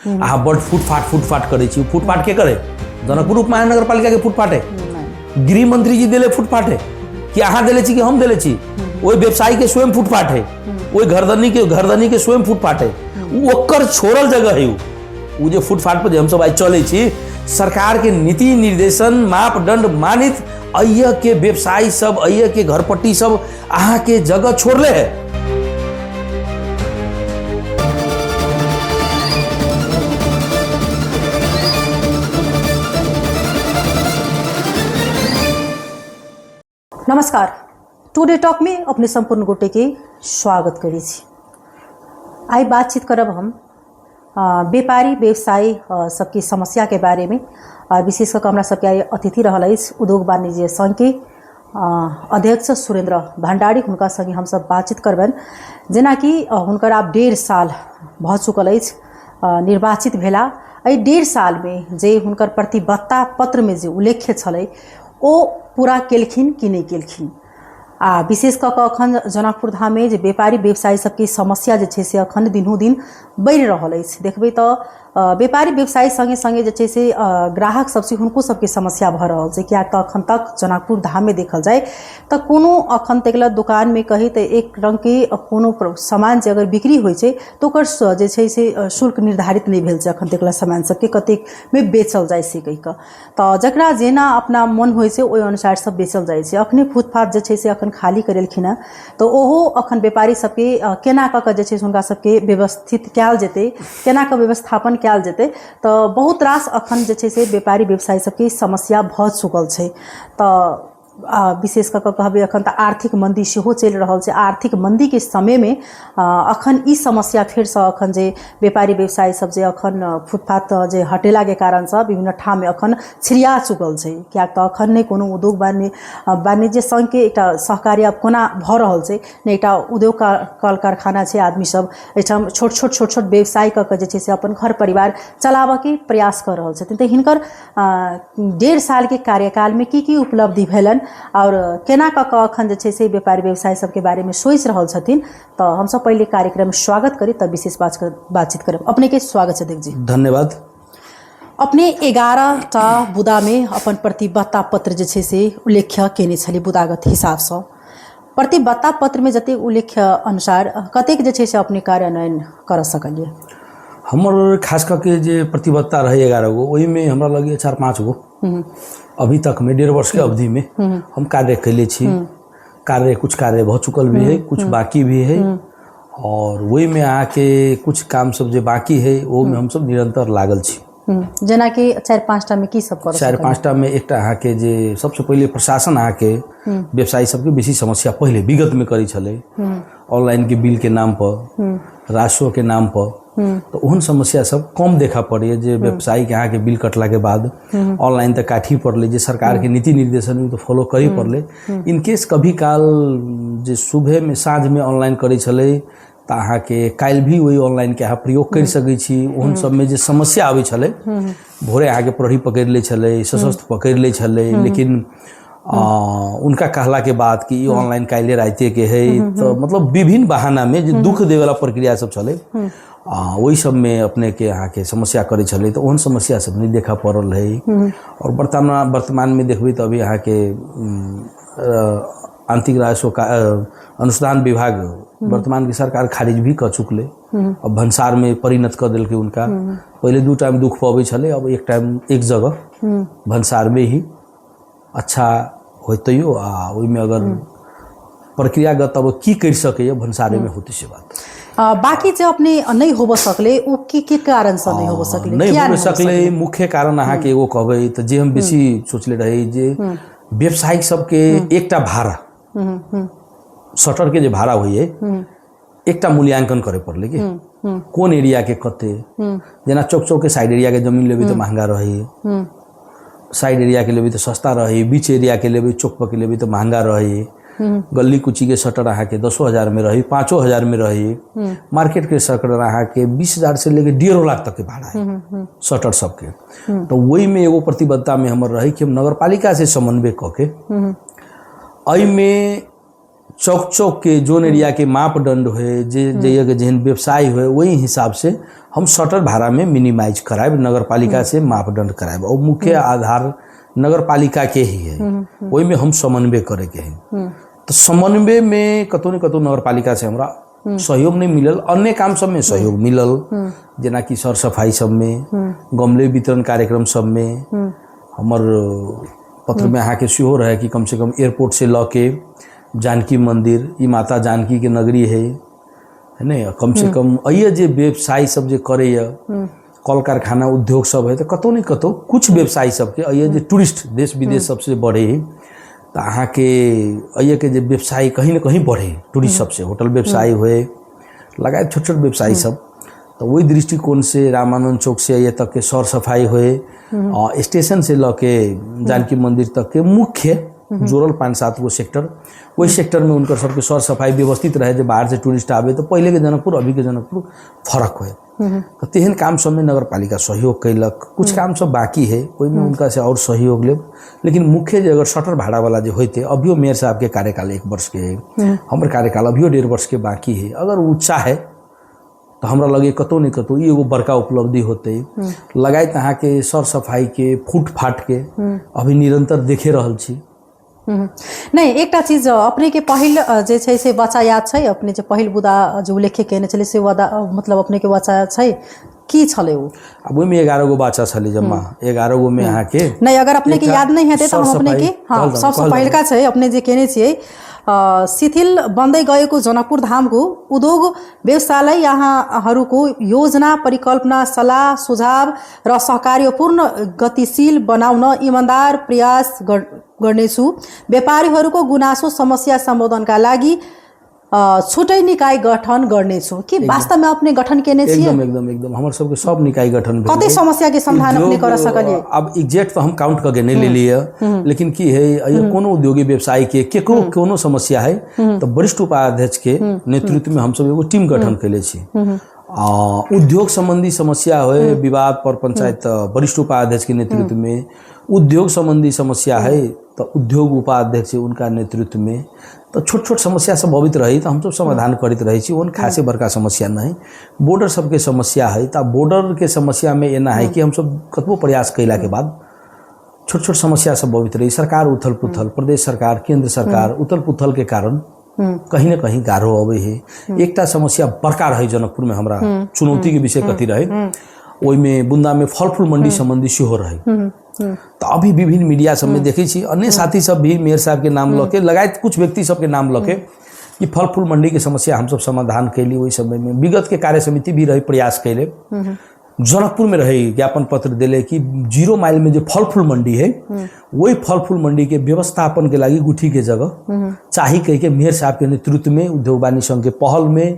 अहाँ बड्ड फुटफाट फुटफाट करै छी। फुटपाथ के करे? जनकपुर उप महानगरपालिका के फुटपाथ है? गृह मंत्री जी देले फुटपाथ है कि अहाँ देले छी कि हम देले छी? ओहि व्यवसायी के स्वयं फुटपाथ है, ओहि घरदनी के स्वयं फुटपाथ है, ओकर छोड़ल जगह है। उ जे फुटपाथ पर जे हमसब आइ चलै छी, सरकार के नीति निर्देशन मापदंड मानित अय्य के व्यवसायी सब, अय्य के घरपट्टी सब अहाँ के जगह छोड़ले है। नमस्कार, टुडे टॉक में अपने संपूर्ण गोटे के स्वागत करै छी। आइ बातचीत करब हम व्यापारी व्यवसायी सबके समस्या के बारे में। विशेष कऽ हमरा सबके आइ अतिथि रहल अछि उद्योग वाणिज्य संघ के अध्यक्ष सुरेंद्र भंडारी। हुनका संगे हमसब बातचीत करबनि। जेनाकि हुनकर आब 1.5 साल भऽ चुकल अछि निर्वाचित भेला। एहि 1.5 सालमे जे हुनकर प्रतिबद्धता पत्रमे जे उल्लेख्य छलै ओ पूरा केलखिन कि नहि केलखिन? आ विशेष कऽ कऽ अखन जनकपुर धाममे जे व्यापारी व्यवसायी सबके समस्या जे छै से अखन दिनों दिन बढ़ि रहल अछि। देखबै तऽ व्यापारी व्यवसायी सङ्गे सङ्गे जे छै से ग्राहक सब छै, हुनको सबके समस्या भऽ रहल छै। किएक तऽ अखन तक जनकपुर धाममे देखल जाय तऽ कोनो अखन तक लए दोकानमे कही तऽ एक रङ्गके कोनो सामान जे अगर बिक्री होइ छै तऽ ओकर जे छै से शुल्क निर्धारित नहि भेल छै अखन तक लए, सामान सबके कतेकमे बेचल जाइ से कहि कऽ। तऽ जकरा जेना अपना मोन होइ छै ओहि अनुसार सब बेचल जाइ छै। अखने फुटपाथ जे छै से अखन खाली करेलखिन हेँ, तऽ ओहो अखन व्यापारी सबके केना कऽ कऽ जे छै से हुनका सबके व्यवस्थित कयल जेतै, केना कऽ व्यवस्थापन कयल जेतै? तऽ बहुत रास अखन जे छै से व्यापारी व्यवसायी सबके समस्या भऽ चुकल छै। तऽ विशेष कऽ कऽ कहबै अखन तऽ आर्थिक मन्दी सेहो चलि रहल छै। आर्थिक मन्दीके समयमे अखन ई समस्या फेरसँ अखन जे व्यापारी व्यवसायी सब जे अखन फुटपाथ जे हटेलाके कारणसँ विभिन्न ठाममे अखन छिड़िया चुकल छै। किएक तऽ अखन नहि कोनो उद्योग वाणिज्य संघके एकटा सहकार्य आब कोना भऽ रहल छै, नहि एकटा उद्योग कल कारखाना छै। आदमी सब एहिठाम छोट छोट छोट छोट व्यवसाय कऽ कऽ जे छै से अपन घर परिवार चलाबऽके प्रयास कऽ रहल छथिन। तऽ हिनकर 1.5 सालके कार्यकालमे की की उपलब्धि भेलनि आओर केना कऽ कऽ अखन जे छै से व्यापारी व्यवसाय सबके बारेमे सोचि रहल छथिन, तऽ हमसब पहिले कार्यक्रम स्वागत करी तब विशेष बातचीत करब। अपनेके स्वागत छै अध्यक्ष जी। धन्यवाद। अपने 11टा बुदामे अपन प्रतिबद्धता पत्र जे छै से उल्लेख्य केने छलियै। बुदागत हिसाबसँ प्रतिबद्धता पत्रमे जतेक उल्लेख्य अनुसार कतेक जे छै से अपने कार्यान्वयन कर सकलियै? हमर खास कऽ के जे प्रतिबद्धता रहै 11 गो, ओहिमे हमरा लगैए 4-5 गो अभी तकमे 1.5 वर्षके अवधिमे हम कार्य कैले छी। कार्य कुछ कार्य भऽ चुकल भी है, कुछ बाकी भी है और ओहिमे अहाँके कुछ काम सब जे बाकी है ओहोमे हमसब निरन्तर लागल छी। जेनाकि 4-5टा मे की सब कर? 4-5टा मे एकटा अहाँके जे सबसँ पहिले प्रशासन अहाँके व्यवसायी सबके बेसी समस्या पहिले विगतमे करै छलै ऑनलाइनके बिलके नाम पर, राजस्वके नाम पर, तऽ ओहन समस्या सब कम देखा पड़ैए। जे व्यवसायीके अहाँके बिल कटलाके बाद ऑनलाइन तऽ काटही पड़लै, जे सरकारके नीति निर्देशन तऽ फॉलो करही पड़लै। इनकेस कभी काल जे सुबहमे साँझमे ऑनलाइन करै छलै तऽ अहाँके काल्हि भी ओहि ऑनलाइनके अहाँ प्रयोग करि सकै छी। ओहन सबमे जे समस्या आबै छलै, भोरे अहाँके प्रहरी पकड़ि लै छलै, सशस्त्र पकड़ि लै छलै, लेकिन उनका कहलाके बाद कि ई ऑनलाइन काल्हि रातिके है, तऽ मतलब विभिन्न बहानामे जे दुःख देवला प्रक्रिया सब छलै, ओहि सबमे अपनेके अहाँके समस्या करै छलै, तऽ ओहन समस्या सब नहि देखा पड़ल है। आओर वर्तमानमे देखबै तऽ अभी अहाँके आंतरिक राजस्व अनुसंधान विभाग वर्तमान के सरकार खारिज भी कऽ चुकलै, अब भंसार में परिणत कऽ देलकै उनका। पहिले 2 टाइम दुख पबै छलै, अब एक टाइम एक जगह भंसार में ही अच्छा होतैयो। आ ओहिमे अगर प्रक्रियागत अब की करि सकैए, भंसारे में होतै से बात। बाकी जे अपने नहि होबऽ सकलै ओ की की कारणसँ नहि होबऽ सकलै? नहि होबऽ सकलै, मुख्य कारण अहाँके एगो कहबै तऽ जे हम बेसी सोचले रही जे व्यवसायिक सबके एकटा भाड़ा, शटरके जे भाड़ा होइए, एकटा मूल्यांकन करे पड़लै कि कोन एरियाके कते। जेना चौक चौकके साइड एरियाके जमीन लेबै तऽ महंगा रहै, साइड एरियाके लेबै तऽ सस्ता रहै, बीच एरियाके लेबै, चौक पर के लेबै तऽ महंगा रहै। गली कुचीके शटर अहाँके 10,000मे रहै, 5,000मे रहै। मार्केटके शटर अहाँके 20,000 से लेके 1.5 लाख तकके भाड़ा है शटर सबके। तऽ ओहिमे एगो प्रतिबद्धतामे हमर रहै कि हम नगरपालिका से समन्वय कऽ के एहिमे चौक चौक के जोन एरिया के मापदंड होए, जे जइया के जेहन व्यवसाय होए, वही हिसाब से हम शटर भाड़ा में मिनिमाइज करायब, नगर पालिका से मापदंड करायब। और मुख्य आधार नगर पालिका के ही है, ओहिमे हम समन्वय करे के है। तऽ समन्वय में कतौ ने कतौ नगर पालिका से हमरा सहयोग नहीं मिलल। अन्य काम सब में सहयोग मिलल, जेनाकि सर सफाई सब में, गमले वितरण कार्यक्रम सब में। हमर पत्र में अहाँके सेहो रहे कि कम से कम एयरपोर्ट से लऽ के जानकी मंदिर, ई माता जानकी के नगरी है, है ने, कम से कम अइए जे व्यवसाय सब जे करैए, कल कारखाना उद्योग सब है, तऽ कतौ ने कतौ कुछ व्यवसायी सबके अइए जे टूरिस्ट देश विदेश सबसे बढ़े है, तऽ अहाँके अइएके जे व्यवसाय कहीं ने कहीं बढ़े टूरिस्ट सबसे, होटल व्यवसाय हुए लगायत छोट छोट व्यवसायी सब। तऽ ओहि दृष्टिकोण से रामानंद चौक से अइए तक के सर सफाई हुए, स्टेशन से लऽ के जानकी मंदिर तक के मुख्य जोड़ल 5-7 गो सेक्टर, ओहि सेक्टर में उनकर सबके सर सफाई व्यवस्थित रहे, जे बाहर से टूरिस्ट आबे तऽ पहिले के जनकपुर अभी के जनकपुर फरक होए। तऽ तेहन काम सबमे नगरपालिका सहयोग कैलक। कुछ काम सब बाकी है, ओहिमे उनका से और सहयोग लेब। लेकिन मुख्य जे अगर शटर भाड़ा वाला जे होते, अभियो मेयर साहब के कार्यकाल 1 वर्ष के है, हमर कार्यकाल अभियो 1.5 वर्ष के बाकी है। अगर ओ चाहे तऽ हमरा लगे कतौ ने कतौ ई एगो बड़का उपलब्धि होतै। लगायत अहाँके सर सफाई के फुटफाट के अभी निरंतर देखे रहल छी। नहि, एकटा चीज अपने के पहिल जे छै से बच्चा याद छै? अपने जे पहिल बुदा जे उल्लेख केने छलै से वादा, मतलब अपने के बच्चा छै, की छलै ओ? आब ओहिमे 11 गो बच्चा छलै जम्मा, 11 गो में अहाँके नहि, अगर अपने के याद नहि हेतै तऽ हम अपने के, हाँ, सबसँ पहिलका छै अपने जे केने छियै, शिथिल बन्दै गएको जनकपुर धामको उद्योग व्यवसायलाई यहाँहरूको योजना परिकल्पना सल्लाह सुझाव र सहकार्यपूर्ण गतिशील बनाउन इमान्दार प्रयास गर्नेछु। व्यापारीहरूको गुनासो समस्या सम्बोधनका लागि छुट्टै निकाय गठन गर्नेछु। कि वास्तवमा अपने गठन केने छियै? एकदम एकदम एकदम, हमर सबके सब निकाय गठन भेल। कते समस्या के समाधान अपने कर सकलियै? आब एग्जैक्ट तऽ हम काउंट कऽ के नहि लेलियै, लेकिन की है, अगर कोनो उद्योगी व्यवसायी के केकरो कोनो समस्या है तऽ वरिष्ठ उपाध्यक्ष के नेतृत्व में हमसब एगो टीम गठन केले छी। आ उद्योग संबंधी समस्या होए, विवाद पर पंचायत वरिष्ठ उपाध्यक्ष के नेतृत्व में, उद्योग संबंधी समस्या है तऽ उद्योग उपाध्यक्ष उनका नेतृत्व में, तऽ छोट छोट समस्या सब अबैत रही तऽ हमसब समाधान करैत रहै छी। ओहन खासे बड़का समस्या नहि। बॉर्डर सबके समस्या है तऽ बॉर्डरके समस्यामे एना है कि हमसब कतबो प्रयास कयलाके बाद छोट छोट समस्या सब अबैत रही। सरकार उथल पुथल, प्रदेश सरकार केंद्र सरकार उथल पुथल के कारण कहीं न कहीं गाढ़ो अबै है। एकटा समस्या बड़का रहे जनकपुर में, हमरा चुनौती के विषय कथी रहे, ओहिमे बुंदा में फल फूल मंडी संबंधी सेहो रहे। तऽ अभी विभिन्न मीडिया सबमे देखै छी, अन्य साथी सब भी मेयर साहब के नाम लऽ के, लगायत कुछ व्यक्ति सबके नाम लऽ के कि फल फूल मंडी के समस्या हमसब समाधान कैली। ओहि समय में विगत के कार्य समिति भी रहे, प्रयास कैले, जनकपुर में रहे, ज्ञापन पत्र दिले कि 0 माइल में जो फल फूल मंडी है, वही फल फूल मंडी के व्यवस्थापन के लागि गुठी के जगह चाही कह के मेयर साहब के नेतृत्व में उद्योग वाणिज्य संघ के पहल में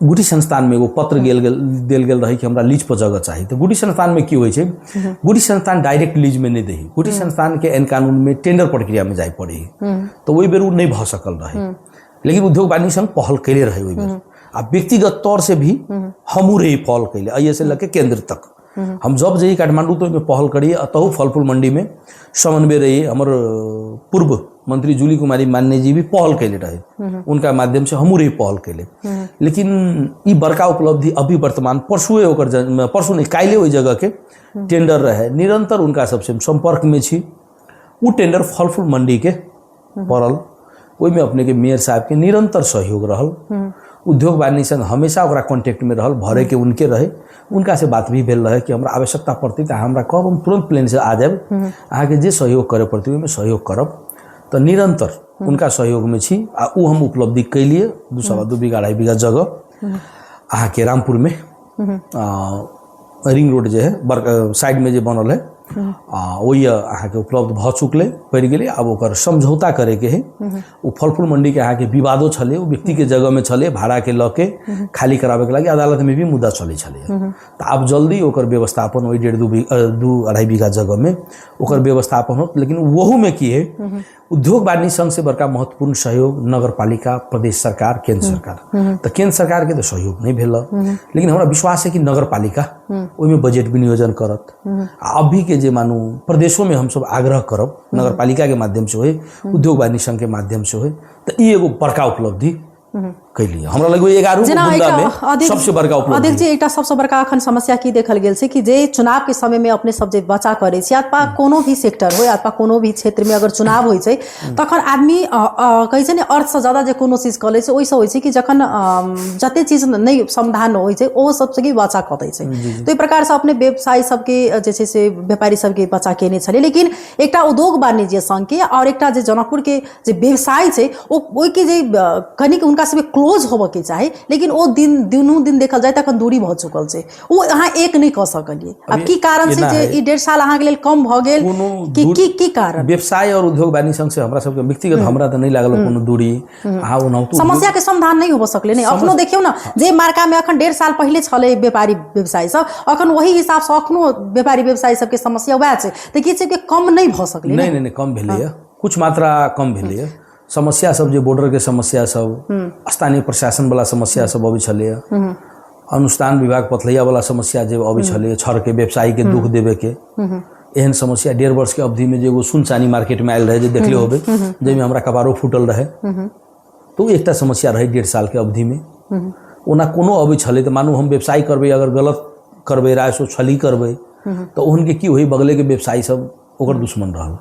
गुठी संस्थान में एगो पत्र गेल गेल देल गेल रहे कि हमरा लीज पर जगह चाही। तऽ गुठी संस्थान में की होइ छै, गुठी संस्थान डायरेक्ट लीज में नहि दै, गुठी संस्थान के एन कानून में टेंडर प्रक्रिया में जाय पड़े, तऽ ओहि बेर ओ नहि भऽ सकल रहे। लेकिन उद्योग वाणिज्य संघ पहल कैले रहे ओहि बेर, आ व्यक्तिगत तौर से भी हमहूँ रही पहल कैले। अइए से लऽ के केंद्र तक हम जब जइए काठमांडू तो ओहिमे पहल करिए। अतहु फल फूल मंडी में समन्वय रही, हमर पूर्व मंत्री जूली कुमारी मान्य जी भी पहल कैले रहे, उनका माध्यम से हमहूँ रही पहल कैले। लेकिन ई बड़का उपलब्धि अभी वर्तमान परसुए ओकर परसू नहीं काल्हि ओहि जगह के टेंडर रहे, निरंतर उनका सबसे हम संपर्क में छी। ओ टेंडर फल फूल मंडी के पड़ल, ओहिमे अपने के मेयर साहब के निरंतर सहयोग रहल, उद्योग वाणिज्य संघ हमेशा ओकरा कॉन्टेक्ट में रहल, भरे के उनके रहे, उनका से बात भी भेल रहे कि हमरा आवश्यकता पड़तै तऽ हमरा कहब, हम तुरंत प्लेन से आ जायब, अहाँके जे सहयोग करे पड़तै ओहिमे सहयोग करब। तऽ निरंतर उनका सहयोग में छी आ ओ हम उपलब्धि कैलिए। 2.25 बीघा 2.5 बीघा जगह अहाँके रामपुर में रिंग रोड जे है बड़का साइड में जे बनल है, आ ओहि अहाँके उपलब्ध भऽ चुकलै, पड़ि गेलै। आब ओकर समझौता करैके है। ओ फल फूल मंडी के अहाँके विवादो छलै, ओ व्यक्ति के जगह में छलै, भाड़ा के लऽ के खाली कराबैके लागि अदालत में भी मुद्दा चलै छलै। तऽ आब जल्दी ओकर व्यवस्थापन ओहि 1.5 2.5 बीघा जगह में ओकर व्यवस्थापन होत। लेकिन ओहू में की है, उद्योग वाणिज्य संघ से बड़का महत्वपूर्ण सहयोग नगरपालिका, प्रदेश सरकार, केंद्र सरकार, तऽ केंद्र सरकार के तऽ सहयोग नहि भेल, लेकिन हमरा विश्वास है कि नगरपालिका ओहिमे बजट विनियोजन करत। आ अभी के के जे मानू प्रदेशों में हमसब आग्रह करब नगर पालिका के माध्यम से होय, उद्योग वाणिज्य संघ के माध्यम से होय, तऽ ई एगो बड़का उपलब्धि कैलियै। हमरा लगै 11 जेना बुंदा एकटा में अधिक सबसे बड़का अध्यक्ष उपलब्धि। जी, एकटा सबसँ बड़का अखन समस्या की देखल गेल छै कि जे चुनाव के समय में अपने सब जे बचा करै छी, अथवा कोनो भी सेक्टर हो अथवा कोनो भी क्षेत्र में अगर चुनाव होइ छै तखन आदमी कहै छै ने अर्थसँ ज्यादा जे कोनो चीज कऽ लै छै, ओहिसँ होइ छै कि जखन जते चीज नहि समाधान होइ छै ओहो सबसँ कि बचा कऽ दै छै। तऽ ओहि प्रकारसँ अपने व्यवसायी सबके जे छै से व्यापारी सबके बचा केने छलै, लेकिन एकटा उद्योग वाणिज्य संघके आओर एकटा जे जनकपुरके जे व्यवसाय छै ओ ओहिके जे कनिक हुनका सबके क्लोज होबऽके चाही, लेकिन ओ दिन दुनू दिन देखल जाय तखन दूरी भऽ चुकल छै, ओ अहाँ एक नहि कऽ सकलियै। आब की कारण छै जे ई 1.5 साल अहाँके लेल कम भऽ गेल? कोनो कि की की कारण? व्यवसाय और उद्योग वाणिज्य संघ से हमरा सबके व्यक्तिगत हमरा तऽ नहि लागल कोनो दूरी। अहाँ ओनाहितो समस्या के समाधान नहि होबऽ सकलै। नहि, अखनो देखियौ ने जे मार्का में अखन 1.5 साल पहिले छलै व्यापारी व्यवसायी सब, अखन वही हिसाब से अखनो व्यापारी व्यवसायी सबके समस्या वएह छै, तऽ की छै कि कम नहि भऽ सकलै? नहि नहि नहि, कम भेलैए, कुछ मात्रा कम भेलैए। समस्या सब जे बॉर्डर के समस्या सब, स्थानीय प्रशासन वाला समस्या सब अबै छलैए, अनुष्ठान विभाग पथलैया वाला समस्या जे अबै छलैए, छड़ के व्यवसायी के दुख देवे के एहन समस्या 1.5 वर्ष के अवधि में जे एगो सुनचानी मार्केट में आयल रहे जे देखले होबे, जाहिमे हमरा कपारो फूटल रहे, तो एकटा समस्या रहे 1.5 साल के अवधि में। ओना कोनो अबै छलै तऽ मानू हम व्यवसाय करबै, अगर गलत करबै, राजस्व छली करबै, तऽ ओहनके की होई, बगले के व्यवसायी सब ओकर दुश्मन रहल,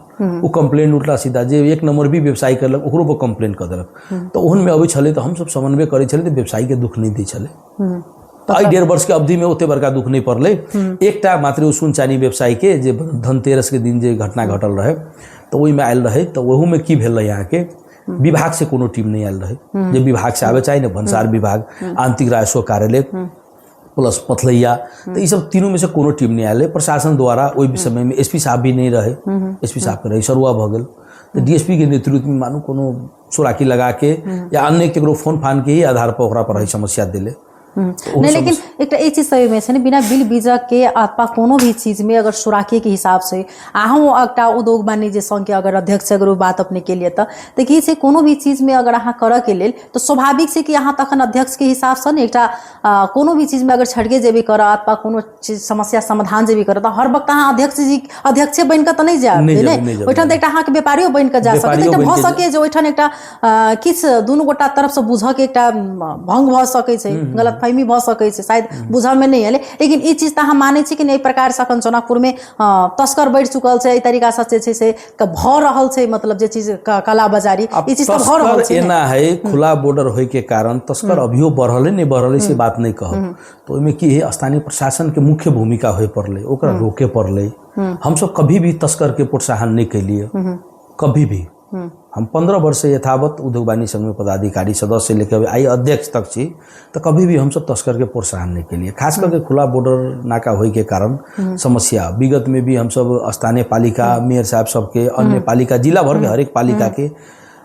ओ कंप्लेन उल्टा सीधा जे एक नंबर भी व्यवसाय करलक ओकरो पर कंप्लेन कऽ देलक। तऽ ओहनमे अबै छलै तऽ हमसब समन्वय करै छलै तऽ व्यवसायीके दुख नहि दै छलै। तऽ एहि 1.5 वर्षके अवधिमे ओते बड़का दुख नहि पड़लै। एकटा मात्र ओ सुन चानी व्यवसायीके जे धनतेरसके दिन जे घटना घटल रहै तऽ ओहिमे आयल रहै, तऽ ओहूमे की भेल रहै अहाँके विभाग से कोनो टीम नहि आयल रहै, जे विभाग से आबे चाही ने, भन्सार विभाग, आंतरिक राजस्व कार्यालय प्लस पथलैया, तऽ ई सब तीनू में से कोनो टीम नहि आयल। प्रशासन द्वारा ओहि समय में एसपी साहब भी नहि रहे, एसपी साहब के रहे सरुआ भऽ गेल, तऽ डीएसपी के नेतृत्व में मानू कोनो सुराकी लगा के या अन्य केकरो फोन फान के ही आधार पर ओकरा पर है समस्या देले। नहीं, लेकिन एकटा ई चीज सही में छै ने, बिना बिल बीजक के अथवा कोनो भी चीज में अगर सुराकी के हिसाब से अहूँ एकटा उद्योग वाणिज्य संघ के अगर अध्यक्ष अगर ओ बात अपने के लिए तऽ की छै कोनो भी चीज में अगर अहाँ करऽ के लेल तऽ स्वाभाविक छै कि अहाँ तखन अध्यक्ष के हिसाब से ने एकटा कोनो भी चीज में अगर छड़के जेबे करऽ अथवा कोनो चीज समस्या समाधान जेबे करऽ तऽ हर वक्त अहाँ अध्यक्ष जी अध्यक्षे बनि कऽ तऽ नहि जायब ने, ओहिठाम तऽ एकटा अहाँके व्यापारियो बनि कऽ जा सकैत, एकटा भऽ सकै जे ओहिठाम एकटा किछु दुनू गोटा तरफसँ बुझऽके एकटा भंग भऽ सकै छै, गलतफहमी भऽ सकै छै, शायद बुझऽमे नहि एलै। लेकिन ई चीज तऽ अहाँ मानै छी कि नहि एहि प्रकारसँ अखन जनकपुरमे तस्कर बढ़ि चुकल छै, एहि तरीकासँ जे छै से भऽ रहल छै, मतलब जे चीज कालाबाजारी ई चीज तऽ भऽ रहल छै। एना है खुला बॉर्डर होय के कारण तस्कर अभियो बढ़ल है, नहीं बढ़ल है से बात नहीं कहब, तो ओहिमे की है स्थानीय प्रशासन के मुख्य भूमिका होय पड़लै, ओकरा रोके पड़लै। हमसब कभी भी तस्कर के प्रोत्साहन नहीं कैलिए, कभी भी। हम 15 वर्ष से यथावत उद्योग वाणिज्य संघ में पदाधिकारी सदस्य लेकर आई अध्यक्ष तक छी, तो कभी भी हमसब तस्कर के प्रोत्साहन नहीं कैलिए। खास करके खुला बॉर्डर नाका होय के कारण समस्या विगत में भी हमसब स्थानीय पालिका मेयर साहब सबके, अन्य पालिका जिला भर के हरेक पालिका के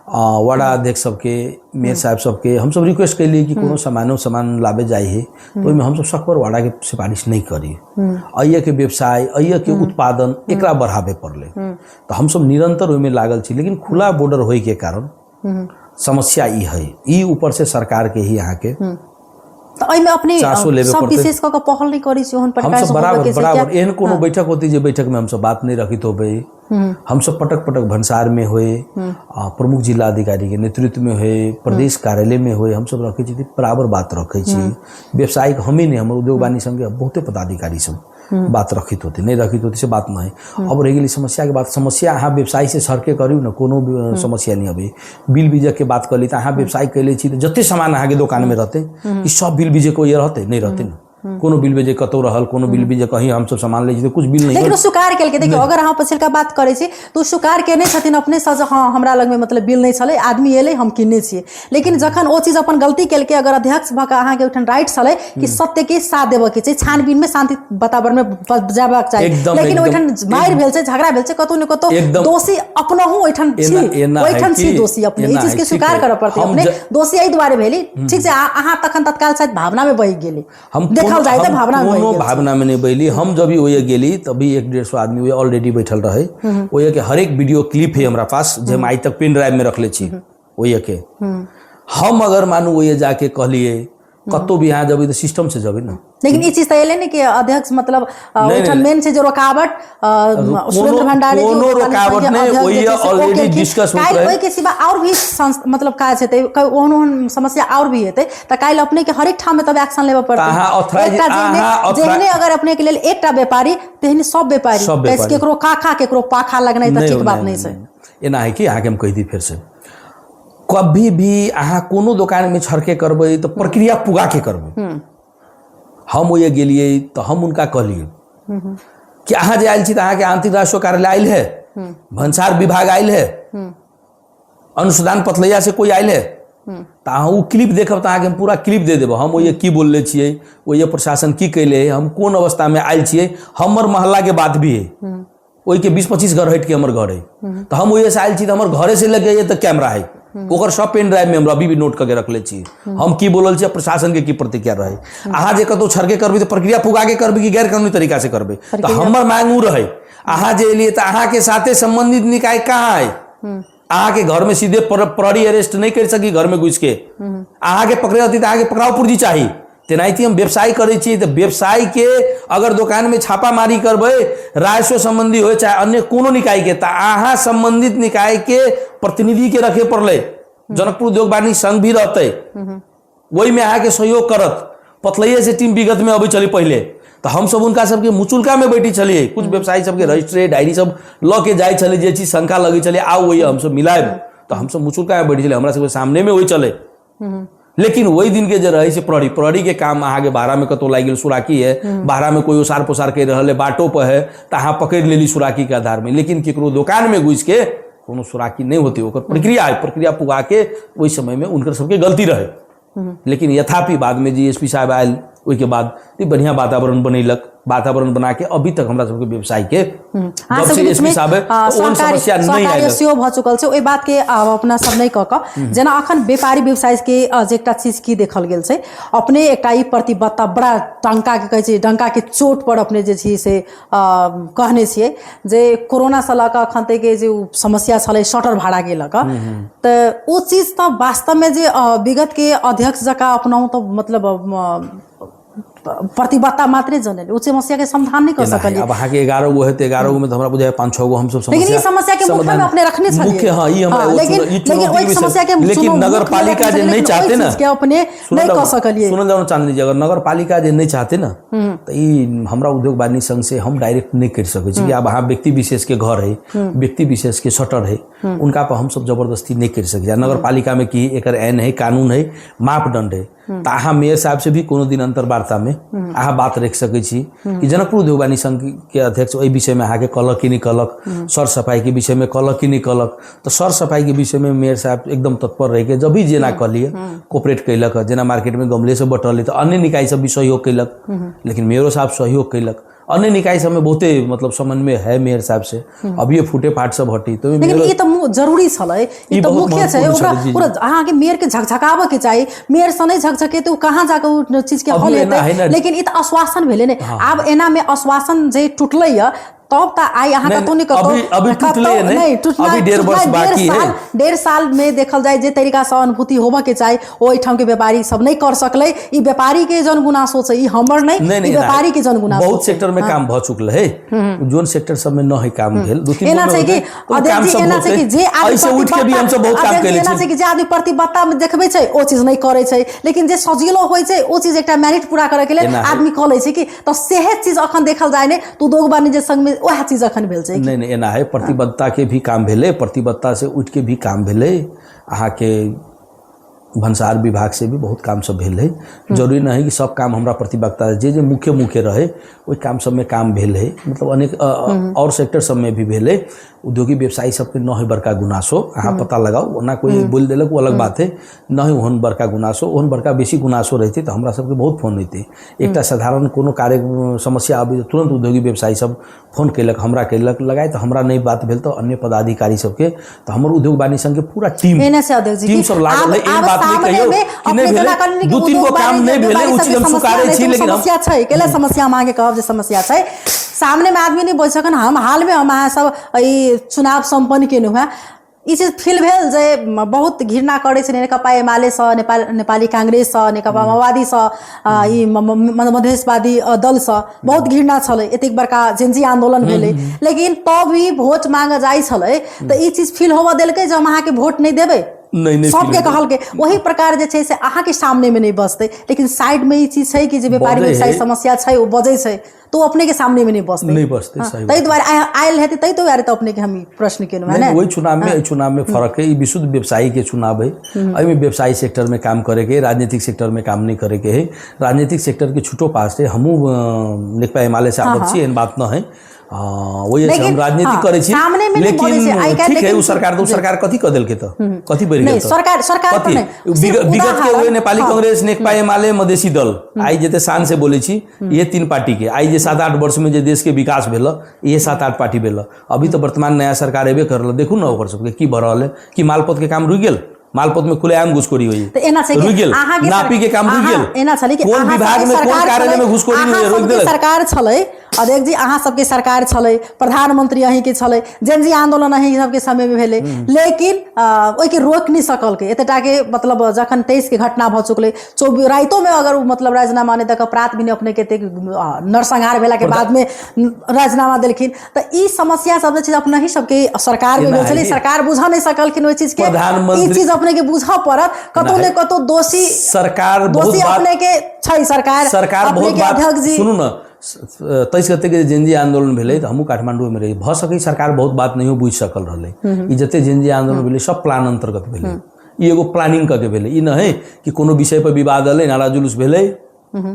वार्डा अध्यक्ष सबके, मेयर साहब सबके हमसब रिक्वेस्ट कैलिए कि कोनो सामानो सामान लाबे जाइ है तो ओहिमे हमसब सकपर वार्डा के सिफारिश नहीं करी, अइये के व्यवसाय अइये के उत्पादन एकरा बढ़ाबे पड़लै, तऽ हमसब निरंतर ओहिमे लागल छी। लेकिन खुला बॉर्डर होय के कारण समस्या ई है, ई ऊपर से सरकार के ही अहाँके तऽ एहिमे अपने चासो लेबे सब पड़तै। विशेष कऽ के पहल नहि करै छी ओहन प्रकार हमसब से होबऽ बराबर के छै बराबर किया? एहन कोनो बैठक होती जे बैठक में हमसब बात नहीं रखित होबै, हमसब पटक पटक भंसार में होए, प्रमुख जिला अधिकारी के नेतृत्व में होए, प्रदेश कार्यालय में होए, हमसब रखै छी बराबर बात रखै छी। व्यवसायिक हमें नहीं, हमर उद्योग वाणिज्य संघ के बहुते पदाधिकारी सब बात रखित होते, नहीं रखित होते से बात नहीं। अब रह गेलै समस्या के बात, समस्या अहाँ व्यवसाय से सड़के करू ने कोनो समस्या नहीं अबै। बिल बीजक के बात करली तऽ अहाँ व्यवसाय कैले छी तऽ जते सामान अहाँके दोकान में रहतै ई सब बिल बीजक ओहि रहतै नहीं रहतै ने, कोनो बिल बीजक कतौ रहल, कोनो बिल बीजक कहीं हमसब सामान लै छी तऽ कुछ बिल नहीं। लेकिन ओ स्वीकार केलकै। देखियौ अगर अहाँ पछिलका बात करै छी तऽ ओ स्वीकार केने छथिन अपने सँ जे हँ हमरा लगमे मतलब बिल नहि छलै, आदमी एलै हम किनने छियै, लेकिन जखन ओ चीज अपन गलती केलकै, अगर अध्यक्ष भऽ कऽ अहाँके ओहिठाम राइट छलै कि सत्य के साथ देबऽ के छै, छानबीन में शांति वातावरण में जेबाक चाही, लेकिन ओहिठाम मारि भेल छै, झगड़ा भेल छै, कतौ ने कतौ दोषी अपनहु ओहिठाम छी, ओहिठाम छी दोषी अपने, ई चीज के स्वीकार करऽ पड़तै, अपने दोषी एहि दुआरे भेली। ठीक छै, अहाँ तखन तत्काल शायद भावना में बहि गेली, हम देखल जाय तऽ भावना में कोनो भावना में नहीं बहली। हम जब भी ओये गेली तभी 150 आदमी ओये ऑलरेडी बैठल रहे, ओये के हरेक वीडियो क्लिप है हमरा पास जे हम आइ तक पेन ड्राइव में रखले छी ओये के। हम अगर मानू ओये जाके कहलिए कतहु भी अहाँ जेबै तऽ सिस्टम से जेबै ने। लेकिन ई चीज तऽ एलै ने कि अध्यक्ष मतलब ओहिठाम मेन छै जे रुकावट सुरेंद्र भंडारी जी कोनो उद्योग वाणिज्य रुकावट संघ के नहि, अध्यक्ष ओहि जे छै से ओ ऑलरेडी केलखिन। डिस्कस होइत काल्हि रहै। ओहिके सिवा आओर भी मतलब काज हेतै, ओहन ओहन समस्या आओर भी हेतै, तऽ काल्हि अपने के हरेक ठाम तब एक्शन लेबऽ पड़तै। अहाँ authorize- एकटा जेहने अहाँ authorize- जेहने अगर अपने के लेल एकटा व्यापारी तेहने सब व्यापारी, सब व्यापारी। केकरो काखा केकरो पाखा लगनाइ तऽ ठीक बात नहि छै। एना है कि अहाँके हम कहि दी फेरसँ, कभी भी अहाँ कोनो दोकानमे छड़के करबै तऽ प्रक्रिया पुगा के करबै। हम ओहिए गेलियै तऽ हम हुनका कहलियै कि अहाँ जे आयल छी तऽ अहाँके आंतरिक राजस्व कार्यालय आयल है, भंसार विभाग आयल है, अनुसंधान पथलैया से कोई आयल है, तऽ अहाँ ओ क्लिप देखब तऽ अहाँके हम पूरा क्लिप दे देब। हम ओहिए की बोलले छियै, ओहिए प्रशासन की कैले है, हम कोन अवस्थामे आयल छियै, हमर मोहल्लाके बात भी है, ओहिके 20-25 घर हटि के हमर घर है, तऽ हम ओहिसँ आयल छी तऽ हमर घरे से लगे तऽ कैमरा है, ओकर सब पेन ड्राइव में हमरा अभी भी नोट करके रखले छी, हम की बोलल छी, प्रशासन के की प्रतिक्रिया रहे। अहाँ जे कतौ छड़के करबै तऽ प्रक्रिया पुगा के करबै कि गैर कानूनी तरीका से करबै? तऽ हमर मांग उ रहे, अहाँ जे एलियै तऽ अहाँ के साथे संबंधित निकाय कहाँ है? अहाँ के घर में सीधे प्रहरी अरेस्ट नहीं कर सकी घर में घुस के, अहाँ के पकड़े रहती तऽ अहाँ के पकड़ाव पूर्जी चाही। तेनाहिते हम व्यवसाय करै छी तऽ व्यवसाय के अगर दोकान में छापामारी करबै, राजस्व संबंधी हो चाहे अन्य कोनो निकाय के, तऽ अहाँ संबंधित निकाय के प्रतिनिधि के रखे पड़लै। जनकपुर उद्योग वाणिज्य संघ भी रहतै, ओहिमे अहाँके सहयोग करत। पतलैये से टीम विगत में अबै छलै पहिले, तऽ हमसब हुनका सबके मुचुलका में बैठे छलियै, कुछ व्यवसायी सबके रजिस्ट्री डायरी सब लऽ के जाइ छलै, जे चीज शंका लगै छलै आउ ओहि हमसब मिलायब, तऽ हमसब मुचुलका में बैठे छलियै, हमरा सबके सामने में होइ छलै। लेकिन ओहि दिन के जे रहै से प्रहरी, प्रहरी के काम अहाँके भाड़ा में कतौ लागि गेल, सुराकी है भाड़ा में, कोई ओसार पोसार करि रहल है, बाटो पर है, तऽ अहाँ पकड़ि लेली सुराकी के आधार में, लेकिन केकरो दोकान में घुसि के कोनो सुराकी नहि होते, ओकर प्रक्रिया है, प्रक्रिया पुगा के ओहि समय में उनकर सबके गलती रहे। लेकिन यथापि बाद में जे एस पी साहब आयल ओहिके बाद बढ़िया वातावरण बनेलक, वातावरण बना के अभी तक हमरा सबके व्यवसाय के अहाँ जब सबके से बीच एस पी में, साहब है, तऽ ओहन समस्या नहि सहकार्य आयल। सेहो भऽ चुकल छै। ओहि बात के अपना सब नहि कऽ कऽ जेना अखन व्यापारी व्यवसाय के जे एकटा चीज की देखल गेल छै, अपने एकटा ई प्रतिबद्धता बड़ा टंका के कहै छै, डंका के चोट पर अपने जे छी से कहने छियै जे कोरोनासँ लऽ कऽ अखन तक जे ओ समस्या छलै शटर भाड़ाके लऽ कऽ, तऽ ओ चीज तऽ वास्तवमे जे विगतके अध्यक्ष जकाँ अपनाउ तऽ मतलब प्रतिबद्धता मात्रे जनेलै, ओ समस्याके समाधान नहि कऽ सकलियै। आब अहाँके 11 गो है तऽ 11 गो में तऽ हमरा बुझाय 5-6 गो हमसब लेकिन ई समस्या के मुख्य में अपने रखने छलियै। मुख्य, हाँ, ई हमरा हाँ, एगो लेकिन ई लेकिन चुनौती ओहि विषय। समस्या के लेकिन मुख्य में नगरपालिका रखने जे नहीं छलियै, चाहते लेकिन ना, ओहि चीज के अपने नहीं कऽ सकलियै। सुनल जाउ चांदनी जी, अगर नगरपालिका जे नहीं चाहते ना तऽ ई हमरा उद्योग वाणिज्य संघ से हम डायरेक्ट नहीं कर सकै छी कि आब अहाँ व्यक्ति विशेष के घर है, व्यक्ति विशेष के शटर है, उनका पर हमसब जबरदस्ती नहीं कर सकै छी। नगरपालिका में की एकर ऐन है, कानून है, मापदंड है, तऽ अहाँ मेयर साहब से भी कोनो दिन अंतर्वार्ता में अहाँ बात रखि सकै छी कि जनकपुर उद्योग वाणिज्य संघ के अध्यक्ष ओहि विषय में अहाँके कहलक कि नहि कहलक, सर सफाई के विषय में कहलक कि नहि कहलक। तऽ सर सफाई के विषय में मेयर साहब एकदम तत्पर रहि के जब भी जेना कहलियै कोऑपरेट कैलक, जेना मार्केट में गमले सब बटल तऽ अन्य निकाय सब भी सहयोग कैलक, लेकिन मेयरो साहब सहयोग कैलक। अन्य निकाय सब में बहुते मतलब समन्वय है मेयर साहब से, अभी फूटे फाट सब हटी तो लेकिन ई तऽ जरूरी छलै, ई ई तऽ बहुत मुख्य छै, महत्वपूर्ण ओकरा छलै, जी, जी। ओकरा अहाँके मेयर के झकझकाबऽ के चाही, मेयर से नहि झकझके तऽ ओ कहाँ जाके ओ चीज के अभी हल एना हेतै। है ना। लेकिन ई तऽ आश्वासन भेलै ने, आब एना में आश्वासन जे टूटलै यऽ तब तऽ आइ अहाँ नहीं, कतौ ने कतौ अभी- अभी कतौ टूटलै नहीं, नहीं, टूटना- अभी 1.5 वर्ष टूटना बाकी है। 1.5 साल में देखल जाय जे तरीका से अनुभूति होबऽ के चाही ओ एहिठाम के व्यापारी सब नहीं कर सकलै। ई व्यापारी के जन गुनासो छै, ई हमर नहीं, नहीं ई नहीं व्यापारी के जन गुनासो बहुत छै। सेक्टर में काम भ चुकल है, जोन सेक्टर सब में न है काम भेल, 2-3 एना गो छै में कि होतै, तो अध्यक्ष काम जी सब एना छै होतै। कि जे आदमी ऐसे उठ के भी हमसब बहुत काम अध्यक्ष जी कैले एना छी। छै कि जे आदमी प्रतिबद्धता में देखबै छै ओ चीज नहीं करै छै, लेकिन जे सजिलो होइ छै ओ चीज एकटा मेरिट पूरा करे के लेल एना है। आदमी कऽ लै छै कि तऽ सेहे चीज अखन देखल जाय ने तऽ उद्योग वाणिज्य संघ में वएह चीज अखन भेल छै। नहीं नहीं एना है, प्रतिबद्धता के भी काम भेलै, प्रतिबद्धता से उठ के भी काम भेलै, अहाँके भंसार विभाग से भी बहुत काम सब भेल है। जरूरी नहीं है कि सब काम हमरा प्रतिबद्धता जे जे मुख्य मुख्य रहे ओहि काम सब में काम भेल है, मतलब अनेक और सेक्टर सब में भी भेल है। उद्योगी व्यवसायी सबके न है बड़का गुनासो, अहाँ पता लगाउ, ओना कोई बोल देलक वो अलग बात है, न है ओहन बड़का गुनासो, ओहन बड़का बेसी गुनासो रहते तऽ हमरा सबके बहुत फोन अयतै। एकटा साधारण कोनो कार्य समस्या अबै तुरंत उद्योगी व्यवसायी सब फोन केलक, हमरा केलक लगाए, तऽ हमरा नहि बात भेल तऽ अन्य पदाधिकारी सबके, तऽ हमर उद्योग वाणिज्य संघ के पूरा टीम एना से अध्यक्ष जी टीम कि सब लागल है। एहन आब बात नहि सामने कहियौ में कि नहि अपने भेलै, जेना कहलनि कि 2-3 गो उद्योग काम वाणिज्य नहि भेलै, व्यापारी ओ चीज सबके हम समस्या स्वीकारै नहि छी, छै, ओ लेकिन हम समस्या छै, केला समस्या हम अहाँके कहब जे समस्या छै, सामने में आदमी नहि बोल सकन। हम हाल में हम अहाँ सब ई चुनाव सम्पन्न केलहुँ हेँ, ई चीज फील भेल जे बहुत घृणा करै छै नेकपा एमालेसँ, नेपाली कांग्रेससँ, नेकपा माओवादीसँ, ई मधेशवादी दलसँ बहुत घृणा छलै। एतेक बड़का जेनजी आंदोलन भेलै, लेकिन तब भी वोट मांगऽ जाइ छलै तऽ ई चीज फील होबऽ देलकै जे हम अहाँके वोट नहि देबै। नहि नहि। सबके कहलकै ओही प्रकार जे छै से अहाँके सामने मे नहि बजतै, लेकिन साइड में ई चीज छै कि जे व्यापारी बजै व्यवसायी है। समस्या छै, ओ बजै छै तऽ ओ अपने के सामने मे नहि बजतै। नहि बजतै, सही। ताहि दुआरे आयल हेतै, ताहि दुआरे तऽ अपने के हम ई प्रश्न केलहुँ है नहीं, ने। वही चुनाव में एहि चुनाव में फर्क है। ई विशुद्ध व्यवसायी के चुनाव है। एहिमे व्यवसायी सेक्टर में काम करे के है, राजनीतिक सेक्टर में काम नहीं करे के है। राजनीतिक सेक्टर के छूटो पास है। हमहूँ नेकपा एमाले से आबद्ध छी, एहन बात न है। वही छै, हम लेकिन, राजनीति करै छी, सामने में नहीं लेकिन बजै छै। आइ काल्हि ठीक है, लेकिन ओ सरकार तऽ ओ सरकार कथी कऽ देलकै तऽ कथी बढ़ि नहीं, गेल तऽ? सरकार पर कथी? नहीं, सिर्फ विगत के उदाहरण, हुए नेपाली कांग्रेस, नेकपा एमाले, मधेसी दल, आइ जते शान से बोलै छी, ये तीन पार्टी के आइ जे 7-8 वर्ष में जे देश के विकास भेल, ये 7-8 पार्टी भेल। अभी तऽ वर्तमान नया सरकार एबे करल, देखू ने ओकर सबके की भऽ रहल है। कि मालपोत के काम रुकि गेल? मालपोत में खुलेआम घुसखोरी होई तऽ एना छै रुकि कि गेल। अहाँके नापी के काम रुकि गेल। एना छलै कि कोन अहाँ विभाग सबके में कोन सरकार कार्यालय छलै, में घुसखोरी अहाँ होई, रोकि सबके देलक। सरकार छलै अध्यक्ष जी, अहाँ सबके सरकार छलै, प्रधानमंत्री अहीं के छलै, जेनजी आंदोलन अहीं सबके समय में भेलै, लेकिन ओहिके रोकि नहि सकलकै एतेटा के। मतलब जखन 23 के घटना भऽ चुकलै, 24 राइतो में अगर ओ मतलब राजीनामा नहि दऽ कऽ प्रात भेने अपने के एतेक नरसंहार भेला के बाद में राजीनामा देलखिन, तऽ ई समस्या सब जे छै अपनही सबके सरकार में एना भेल छलै। है कि सरकार बुझऽ नहि सकलखिन ओहि चीज के। प्रधानमंत्री ई चीज अपने के बुझऽ पड़त, कतौ ने कतौ दोषी सरकार बहुत दोषी बात अपने के छै सरकार, सरकार अपने बहुत के बात अध्यक्ष जी। सुनू ने, 23 गते के जेनजी आंदोलन भेलै तऽ हमहूँ काठमांडूमे रही। भऽ सकै सरकार बहुत बात नहियो बुझि सकल रहलै। ई जते जेनजी आंदोलन भेलै सब प्लान अंतर्गत भेलै। ई एगो प्लानिंग कऽ के भेलै। ई नहि कि कोनो विषय पर विवाद एलै, नारा जुलूस भेलै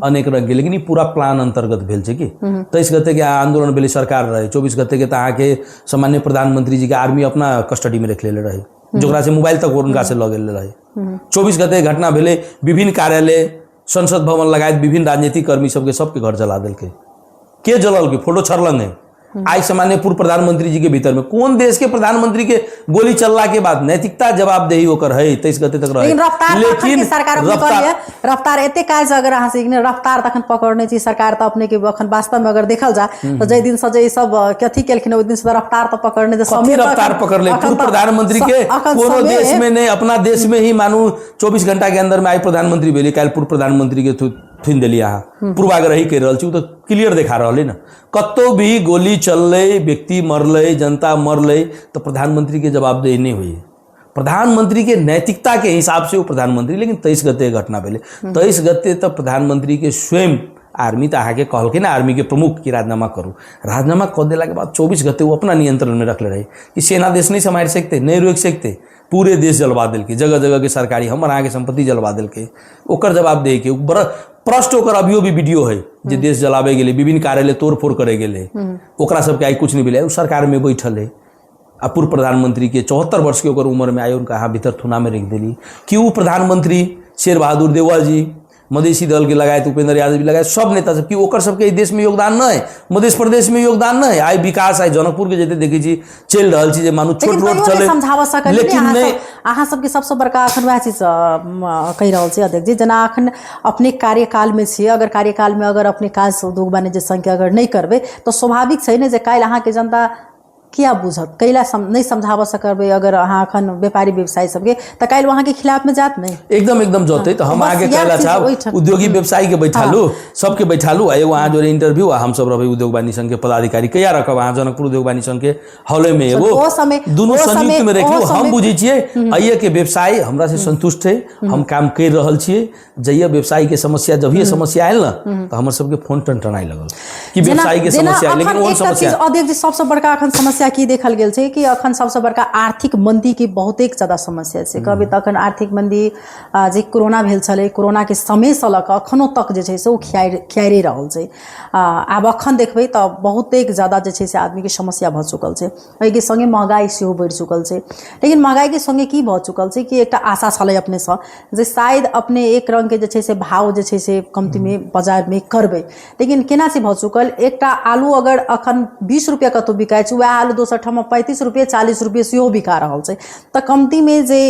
अनेक रंग के, लेकिन ई पूरा प्लान अंतर्गत भेल छै कि 23 गते के आंदोलन भेलै, सरकार रहै। 24 गते के तऽ अहाँके सामान्य प्रधानमंत्री जी के आर्मी अपना कस्टडी में रख लेले रहै, जकरा से मोबाइल तक हुनका से लऽ गेल रहै। 24 गते के घटना भेलै, विभिन्न कार्यालय, संसद भवन लगायत विभिन्न राजनीतिक कर्मी सबके सबके घर जला देलकै। के जललकै? फोटो छरलंग है। आइ सामान्य पूर्व प्रधानमंत्री जी के भीतर में कोन देश के प्रधानमंत्री के गोली चलला के बाद नैतिकता जवाबदेही ओकर है? 23 गते तक रहे। लेकिन रफ्तार तऽ अखन के सरकार अपने रफ्तार कहलियै, रफ्तार एते काज अगर अहाँ से रफ्तार तखन पकड़ने छी सरकार तऽ अपने के अखन वास्तव में अगर देखल जाय तऽ जाहि दिन से जे ई सब अथी केलखिन ओहि दिन से रफ्तार तऽ पकड़ने जे कथी समय तऽ रफ्तार पकड़ ले? अखन पूर्व तऽ प्रधानमंत्री के अखन कोनो समय देश में नहीं, अपना देश में ही मानू 24 घंटा के अंदर में आइ प्रधानमंत्री भेलै, काल्हि पूर्व प्रधानमंत्री के थुनि देलियै अहाँ। पूर्वाग्रही करि रहल छी, ओ तऽ क्लियर देखा रहल है ने। कतौ भी गोली चललै, व्यक्ति मरलै, जनता मरलै तऽ प्रधानमंत्री के जवाबदेही नहि होइए। प्रधानमंत्री के नैतिकता के हिसाब से वो प्रधानमंत्री। लेकिन 23 गते घटना भेलै, 23 गते तऽ प्रधानमंत्री के स्वयं आर्मी तऽ अहाँके कहलकै ने, आर्मी के प्रमुख, कि राजीनामा करू। राजीनामा कऽ देलाके बाद 24 गते ओ अपना नियंत्रणमे रखले रहै कि सेना देश नहि सम्हारि सकतै, नहि रोकि सकतै। पूरे देश जलवा देलकै, जगह जगह के सरकारी हमर अहाँके सम्पत्ति जलवा देलकै। ओकर जवाबदेही के? बड़ प्रश्न ओकर अभियो भी वीडियो है जे देश जलाबै गेलै, विभिन्न कार्यालय तोड़फोड़ करे गेलै, ओकरा सबके आइ कुछ नहि भेलै। ओ सरकारमे बैठल है आ पूर्व प्रधानमंत्री के 74 वर्ष के ओकर उम्र में आइ उनका अहाँ भीतर थुना में रख देली कि ओ प्रधानमंत्री शेर बहादुर देउवा जी, मधेसी दल के लगायत उपेंद्र यादव जी लगायत सब नेता सब, कि ओकर सबके एहि देश में योगदान नहीं, मध्य प्रदेश में योगदान नहीं? आइ विकास, आइ जनकपुर के जते देखै छी चलि रहल छी जे मानू छोट लेकिन रोड तैयो नहि चले समझाबऽ सकलियै ने। लेकिन अहाँ नहि सब अहाँ सबके सबसँ बड़का अखन वएह चीज कहि रहल छी अध्यक्ष जी, जेना अखन अपने कार्यकालमे छियै, अगर कार्यकालमे अगर अपने काज उद्योग वाणिज्य संघके अगर नहि करबै तऽ स्वाभाविक छै ने जे काल्हि अहाँके जनता किया बुझत? कैला नहि समझाबऽ सकबै अगर अहाँ अखन व्यापारी व्यवसायी सबके, तऽ काल्हि ओ अहाँके खिलाफमे जायत नहि? एकदम एकदम जतै। तऽ हम बस अहाँके इएह कहला चीज चाहब, ओहिठाम। उद्योगी व्यवसायी के बैठालू, सबके बैठालू आ एगो अहाँ जोड़े इंटरव्यू आ हमसब रहबै उद्योग वाणिज्य संघ के पदाधिकारी। कहिया रखब अहाँ जनकपुर उद्योग वाणिज्य संघ के हॉले में एगो ओ समय दुनू ओ संयुक्त में समय रखलू? ओ हम समय बुझै छियै अइये के व्यवसाय हमरा से संतुष्ट है, हम काम करि रहल छियै। जहिया व्यवसायी के समस्या, जभिये समस्या आयल ने तऽ हमर सबके फोन टनटनाइ लगल कि जेना व्यवसायी के जेना समस्या, लेकिन अखन ओहन एकटा चीज समस्या अध्यक्ष जी, सबसँ बड़का अखन समस्या की देखल गेल छै कि अखन सबसँ बड़का आर्थिक मंदी के बहुतेक ज्यादा समस्या छै। कहबै तऽ अखन आर्थिक मंदी जे कोरोना भेल छलै, कोरोनाके समयसँ लऽ कऽ अखनो तक जे छै से ओ खियारे रहल छै। आब अखन देखबै तऽ बहुतेक ज्यादा जे छै से आदमीके समस्या भऽ चुकल छै। एहिके सङ्गे महगाइ सेहो बढ़ि चुकल छै। लेकिन महगाइके सङ्गे की भऽ चुकल छै कि एकटा आशा छलै अपनेसँ जे शायद अपने एक रङ्गके जे छै से भाव जे छै से कमतीमे बाजारमे करबै, लेकिन केना से भऽ चुकल। चुकल। एकटा आलू अगर अखन 20 रुपया कतौ बिकाइ छै, वएह आलू दोसर ठाम 35 रुपये 40 रुपये सेहो बिका रहल छै। तऽ कमतीमे जे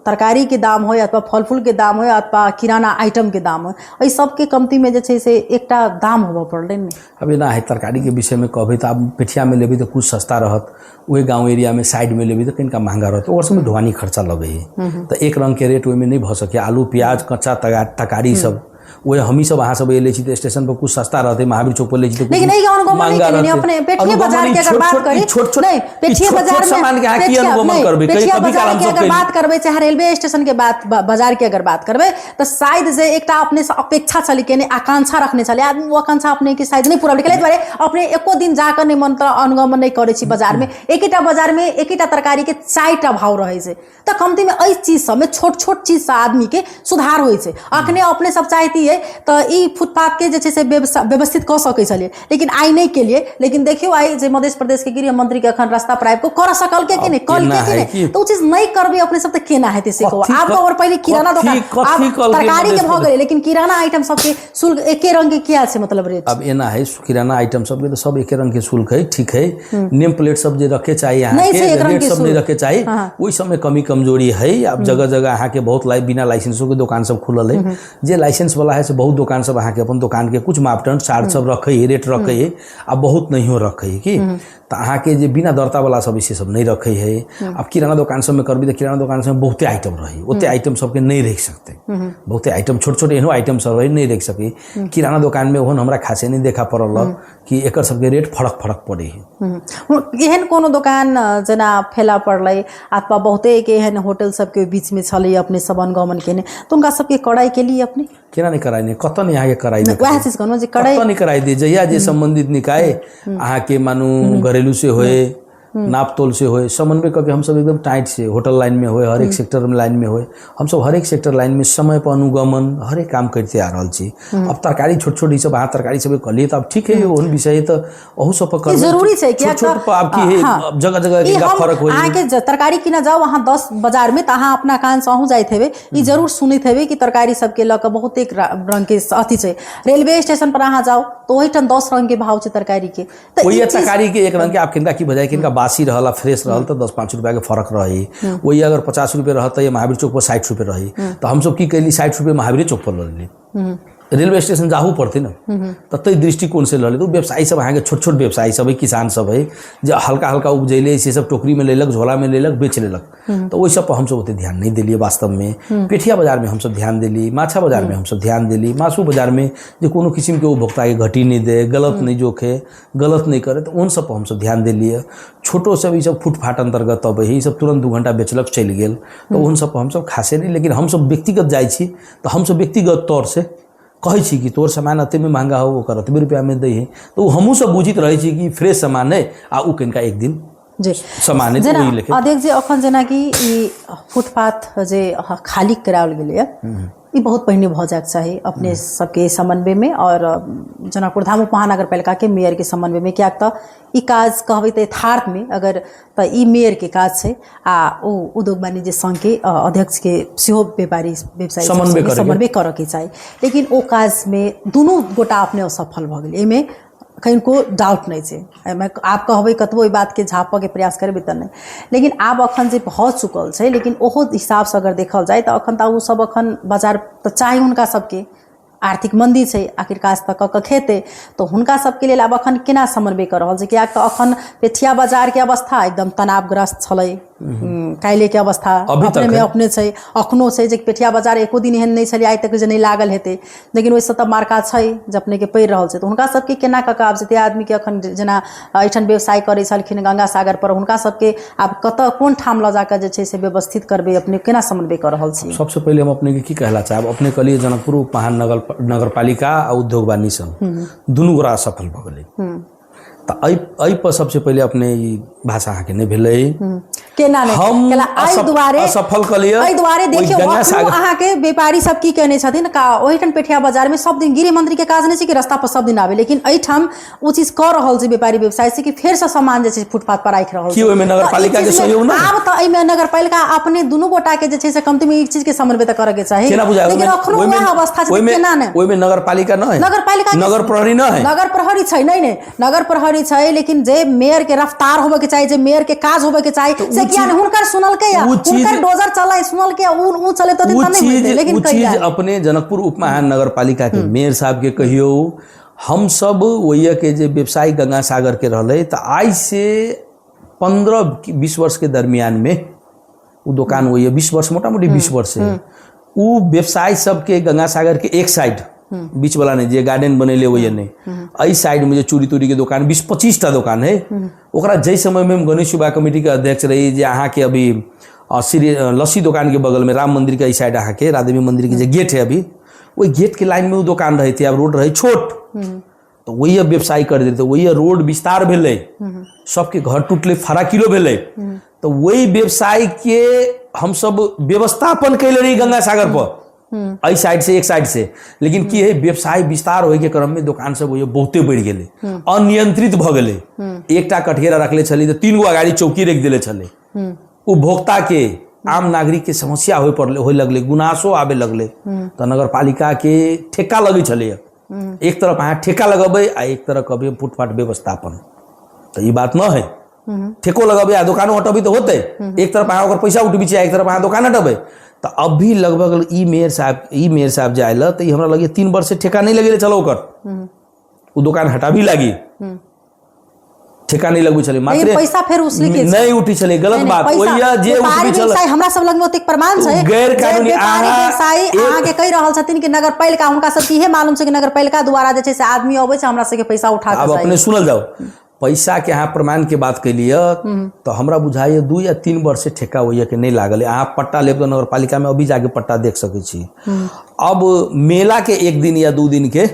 तरकारीके दाम होइ अथवा फल फूलके दाम होइ अथवा किराना आइटमके दाम होइ, एहि सबके कमतीमे जे छै से एकटा दाम होबऽ पड़लै ने। अब एना है, तरकारीके विषयमे कहबै तऽ आब पेठियामे लेबै तऽ कुछ सस्ता रहत, ओहि गाँव एरियामे साइडमे लेबै तऽ कनिका महंगा रहत, ओकर सबमे ढुआनी खर्चा लगै है, तऽ एक रङ्गके रेट ओहिमे नहि भऽ सकैए। आलू प्याज कच्चा तरकारी सब ओहे हमही सब अहाँ सब लै छी तऽ स्टेशन पर कुछ सस्ता रहतै, महावीर चौक पर लै छी तऽ लेकिन एहि अनुगमन नहि केलनि अपने पेठिए बाजार के अगर बात करी, छोट छोट नहि पेठिए बाजार में सामान के अहाँ की अनुगमन करबै? पेठिया बाजार के अगर बात करबै चाहे रेलवे स्टेशन के बात बाजार के अगर बात करबै तऽ शायद जे एकटा अपने से अपेक्षा छलै के नहि आकांक्षा रखने छलै आदमी, ओ आकांक्षा अपने के शायद नहि पूरा भेलै। दुआरे अपने एको दिन जाकर नहि मन तऽ अनुगमन नहि करै छी। बाजार में एकेटा बाजार में एकेटा तरकारी के 4टा भाव रहै छै, तऽ कमतीमे एहि चीज सबमे छोट छोट चीजसँ आदमीके सुधार होइ छै। अखने अपने सब चाहतियै तऽ ई फुटपाथके जे छै से व्यवस्थित कऽ सकै छलियै, लेकिन आइ नहि केलियै। लेकिन देखियौ आइ जे मध्य प्रदेशके गृह मन्त्रीके अखन रास्ता पर आबि कऽ कर सकलकै कि नहि, कलकै कि नहि, तऽ ओ चीज नहि करबै अपने सब तऽ केना हेतै से कहू। आब तऽ पहिले किराना दोकान आब तरकारीके भऽ गेलै, लेकिन किराना आइटम सबके शुल्क एके रंग के किया छै, मतलब रेट? अब एना है, किराना आइटम सबके तऽ सब एके रंग के शुल्क है, ठीक है। नेम प्लेट सब जे रखे चाही अहाँके, रेट सब नहीं रखे चाही, ओहि सब में कमी कमजोरी है। अब जगह जगह अहाँके बहुत बिना लाइसेंसो के दोकान सब खुलल है, जे लाइसेंस वाला है से बहुत दोकान सब अहाँके अपन दोकान के कुछ मापदंड चार्ज सब रखे है, रेट रखे है, आ बहुत नहियो रखे है की तऽ अहाँके जे बिना दर्ता वाला सब से सब नहीं रखे है। अब किराना दोकान सबमे करबी तऽ किराना दोकान सबमे बहुते आइटम रही, ओते आइटम सबके नहीं रख सकते, बहुते आइटम छोट छोट एहनो आइटम सब रही नहीं रख सके। किराना दोकानमे ओहन हमरा खासे नहीं देखा पड़ल कि एकर सबके रेट फरक फरक पड़े है। एहन कोनो दोकान जेना फैला पड़लै अथवा बहुते के एहन होटल सबके बीचमे छलै अपने सब अनुगमन केने, तऽ हुनका सबके कड़ाई केली अपने? केना नहि कराइ, नहि कतऽ नहि अहाँके कराइ, वएह चीज कहलहुँ जे कड़ाई कतऽ नहि कराइ दे। जहिया जे सम्बन्धित निकाय अहाँके मानू घरेलू से होए, नाप तोल से होए, समन्वय करके हमसब एकदम टाइट से होटल लाइन में होए, हरेक सेक्टर में लाइन में होए, हमसब हरेक सेक्टर लाइन में समय पर अनुगमन हरेक काम करते आ रहल छी। अब तरकारी छोट छोट ई सब अहाँ तरकारी सब कहलियै तऽ अब ठीक है, ओहन विषय तऽ अहू सब पर करबै जरूरी छै, छोट छोट पर आब की है, अब जगह जगह के फरक होई। अहाँके तरकारी किनऽ जाउ अहाँ 10 बाजार में तऽ अहाँ अपना कान से अहूँ जाइत हेबै, ई जरूर सुनैत हेबै कि तरकारी सबके लऽ कऽ बहुते रंग के अथी छै। रेलवे स्टेशन पर अहाँ जाउ तऽ ओहिठाम 10 रंग के भाव छै तरकारी के। तऽ ओहि तरकारी के एक रंग के आब किनका की भऽ जाय, किनका बासी रहल आ फ्रेश रहल तऽ 10-5 रुपया के फरक रही, वही अगर 50 रुपये रहत तऽ महावीर चौक पर 60 रुपये रही, तऽ हमसब की कैली 60 रुपये महावीरे चौक पर लऽ लेली, रेलवे स्टेशन जाहू पड़तै ने, तऽ ताहि दृष्टिकोण से लऽ लेली। तऽ व्यवसायी सब अहाँके छोट छोट व्यवसायी सब है, किसान सब है जे हल्का हल्का उपजैले से सब टोकरीमे लेलक, झोलामे लेलक, बेच लेलक, तऽ ओहि सब पर हमसब ओते ध्यान नहि देलियै। वास्तवमे पेठिया बाजारमे हमसब ध्यान देली, माछा बाजारमे हमसब ध्यान देली, मासु बाजारमे जे कोनो किसिमके उपभोक्ताके घटी नहि दे, गलत नहि जोखे, गलत नहि करे, तऽ ओहन सब पर हमसब ध्यान देलियै। छोटो सब ई सब फुटफाट अन्तर्गत अबै है, ई सब तुरन्त 2 घंटा बेचलक चलि गेल, तऽ ओहन सब पर हमसब खासे नहि। लेकिन हमसब व्यक्तिगत जाइ छी तऽ हमसब व्यक्तिगत तौर से कहै छी कि तोर सामान एतेमे महंगा हो, ओकर एतबे रुपैआमे दै है, तऽ ओ हमहूँ सब बुझैत रहै छी कि फ्रेश सामान है आ ओ कनिका एक दिन जी सामान है, जेना ओहि लेखे। अध्यक्ष जी अखन जेनाकि ई फुटपाथ जे खाली कराओल गेलैए, ई बहुत पहिने भऽ जायके चाही अपने सबके समन्वयमे और जनकपुर धाम उप महानगरपालिकाके मेयरके समन्वयमे, किएक तऽ ई काज कहबै तऽ यथार्थमे अगर तऽ ई मेयरके काज छै आ ओ उद्योग वाणिज्य सङ्घके अध्यक्षके सेहो व्यापारी व्यवसायी समन्वय करऽके चाही, लेकिन ओ काजमे दुनू गोटा अपने असफल भऽ गेलै, एहिमे कनिको डाउट नहि छै। एहिमे आब कहबै कतबो एहि बातके झाँपऽके प्रयास करबै तऽ नहि, लेकिन आब अखन जे भऽ चुकल छै, लेकिन ओहो हिसाबसँ अगर देखल जाय तऽ अखन तऽ ओ सब अखन बाजार तऽ चाही हुनका सबके, आर्थिक मन्दी छै, आखिर काज तऽ कऽ कऽ खेतै, तऽ हुनका सबके लेल आब अखन केना समन्वय कऽ रहल छै? किएक तऽ अखन पेठिया बाजारके अवस्था एकदम तनावग्रस्त छलै, काल्हिके अवस्था अपनेमे अपने छै, अखनो छै जे पेठिया बाजार एको दिन एहन नहि छलै आइ तक जे नहि लागल हेतै, लेकिन ओहिसँ तऽ मार्का छै जे अपनेके पड़ि रहल छै, तऽ हुनका सबके केना कऽ कऽ आब जते आदमीके अखन जेना एहिठाम व्यवसाय करै छलखिन गंगा सागर पर, हुनका सबके आब कतऽ कोन ठाम लऽ जाकऽ जे छै से व्यवस्थित करबै, अपने केना समन्वय कऽ रहल छी? सबसँ पहिले हम अपनेके की कहला चाहब, अपने कहलियै जनकपुर उप महानगर नगरपालिका आ उद्योग वाणिज्य संघ दुनू गोरा असफल भऽ गेलै, तऽ एहि पर सबसँ पहिले अपने ई भाषा अहाँके नहि भेलै। केना नहि हम केला एहि दुआरे असफल कऽ लिअ एहि दुआरे ओहि देखियौ गंगा अखनो सागर अहाँके व्यापारी सब की केने छथिन का ओहिठाम पेठिया बाजार में सब दिन गृह मंत्री के काज नहि छै कि रास्ता पर सब दिन आबे, लेकिन एहिठाम ओ चीज कऽ रहल छै व्यापारी व्यवसायी से कि फेर से सामान जे छै फुटपाथ पर राखि रहल की ओहिमे छै। नगरपालिका तऽ ई के चीजमे सहयोग नहि? आब तऽ एहिमे नगरपालिका अपने दुनू गोटा के जे छै से कमती में ई चीज के समन्वय तऽ करऽ के चाही, केना बुझाय लेकिन अखनो वएह अवस्था छै तऽ ओहिमे केना नहि? ओहिमे नगरपालिका नहि नगरपालिका के- नगर प्रहरी नहि नगर प्रहरी छै, नहि नहि, नगर प्रहरी छै, लेकिन जे मेयर के रफ्तार होबे के चाही, जे मेयर के काज होबे के चाही, से किया नहि हुनकर सुनलकै या उ चीज- हुनकर डोजर चलै सुनलकै या उ उ चले तऽ उ नहि चीज होइतै, लेकिन उ चीज कहिया अपने जनकपुर उप महानगर पालिका के मेयर साहब के कहियौ। हम सब ओहिया के जे व्यवसायी गंगा सागर के रहलै तऽ आइ से 15-20 वर्ष के दरमियान में उ दोकान ओहिया 20 वर्ष, मोटा मोटी 20 वर्ष है। उ व्यवसाय सबके गंगा सागर के एक साइड बीच वाला नहीं, जे गार्डन बनेले ओहिया नहीं, एहि साइड में जे चूड़ी तूड़ी के दोकान 20-25 टा दोकान है, ओकरा जाहि समय में हम गणेश युवा कमेटी के अध्यक्ष रही, जे अहाँ के अभी श्री लस्सी दोकान के बगल में राम मंदिर के एहि साइड अहाँ के राधेवी मंदिर के जे गेट है अभी, ओहि गेट के लाइन में उ दोकान रहे थे। आब रोड रहे छोट तो वही व्यवसाय कर देते, वही रोड विस्तार भेलै, सबके घर टूटलै, फरा किलो भेलै, तो वही व्यवसाय के हम सब व्यवस्थापन कैले रही गंगा सागर पर एहि साइड से एक साइड से। लेकिन की है व्यवसाय विस्तार होय के क्रम में दोकान सब होइए बहुते बढ़ि गेलै, अनियंत्रित भऽ गेलै। एकटा कठघेरा रखले छलै तऽ 3 गो अगाड़ी चौकी रखि देले छलै। उपभोक्ता के आम नागरिक के समस्या होय पड़ले, होय लगलै, गुनासो आबे लगलै, तऽ नगरपालिका के ठेका लगै छलैए। एक तरफ अहाँ ठेका लगबै आ एक तरफ कहबै फुटपाथ व्यवस्थापन, तऽ ई बात न है। ठेको लगबै आ दोकानो हटबै तऽ होतै, एक तरफ अहाँ ओकर पैसा उठबै छियै, एक तरफ अहाँ दोकान हटबै। तऽ अभी लगभग ई मेयर साहब जे आयल तऽ ई हमरा लगैए 3 वर्ष से ठेका नहि लगेले छल ओकर, ओ दोकान हटाबी लागी ठेका नहीं लगबै छलै, मात्र पैसा फेर उसले के नहीं उठी छलै, गलत बात। ओहिया जे उठबै छलै हमरा सब लग में ओतेक प्रमाण छै। गैर कानूनी व्यापारी व्यवसायी अहाँ के कहि रहल छथिन कि नगरपालिका, हुनका सब के इहे मालूम छै कि नगरपालिका द्वारा जे छै से आदमी अबै छै हमरा सबके पैसा उठा के। आब अपने सुनल जाओ, पैसा के अहाँ प्रमाण के बात कैलियै तऽ हमरा बुझाइए 2 या 3 वर्ष से ठेका ओहिया के नहीं लागल। अहाँ पट्टा लेब तऽ नगरपालिका में अभी जाके पट्टा देख सकै छी। अब मेला के 1 दिन या 2 दिन के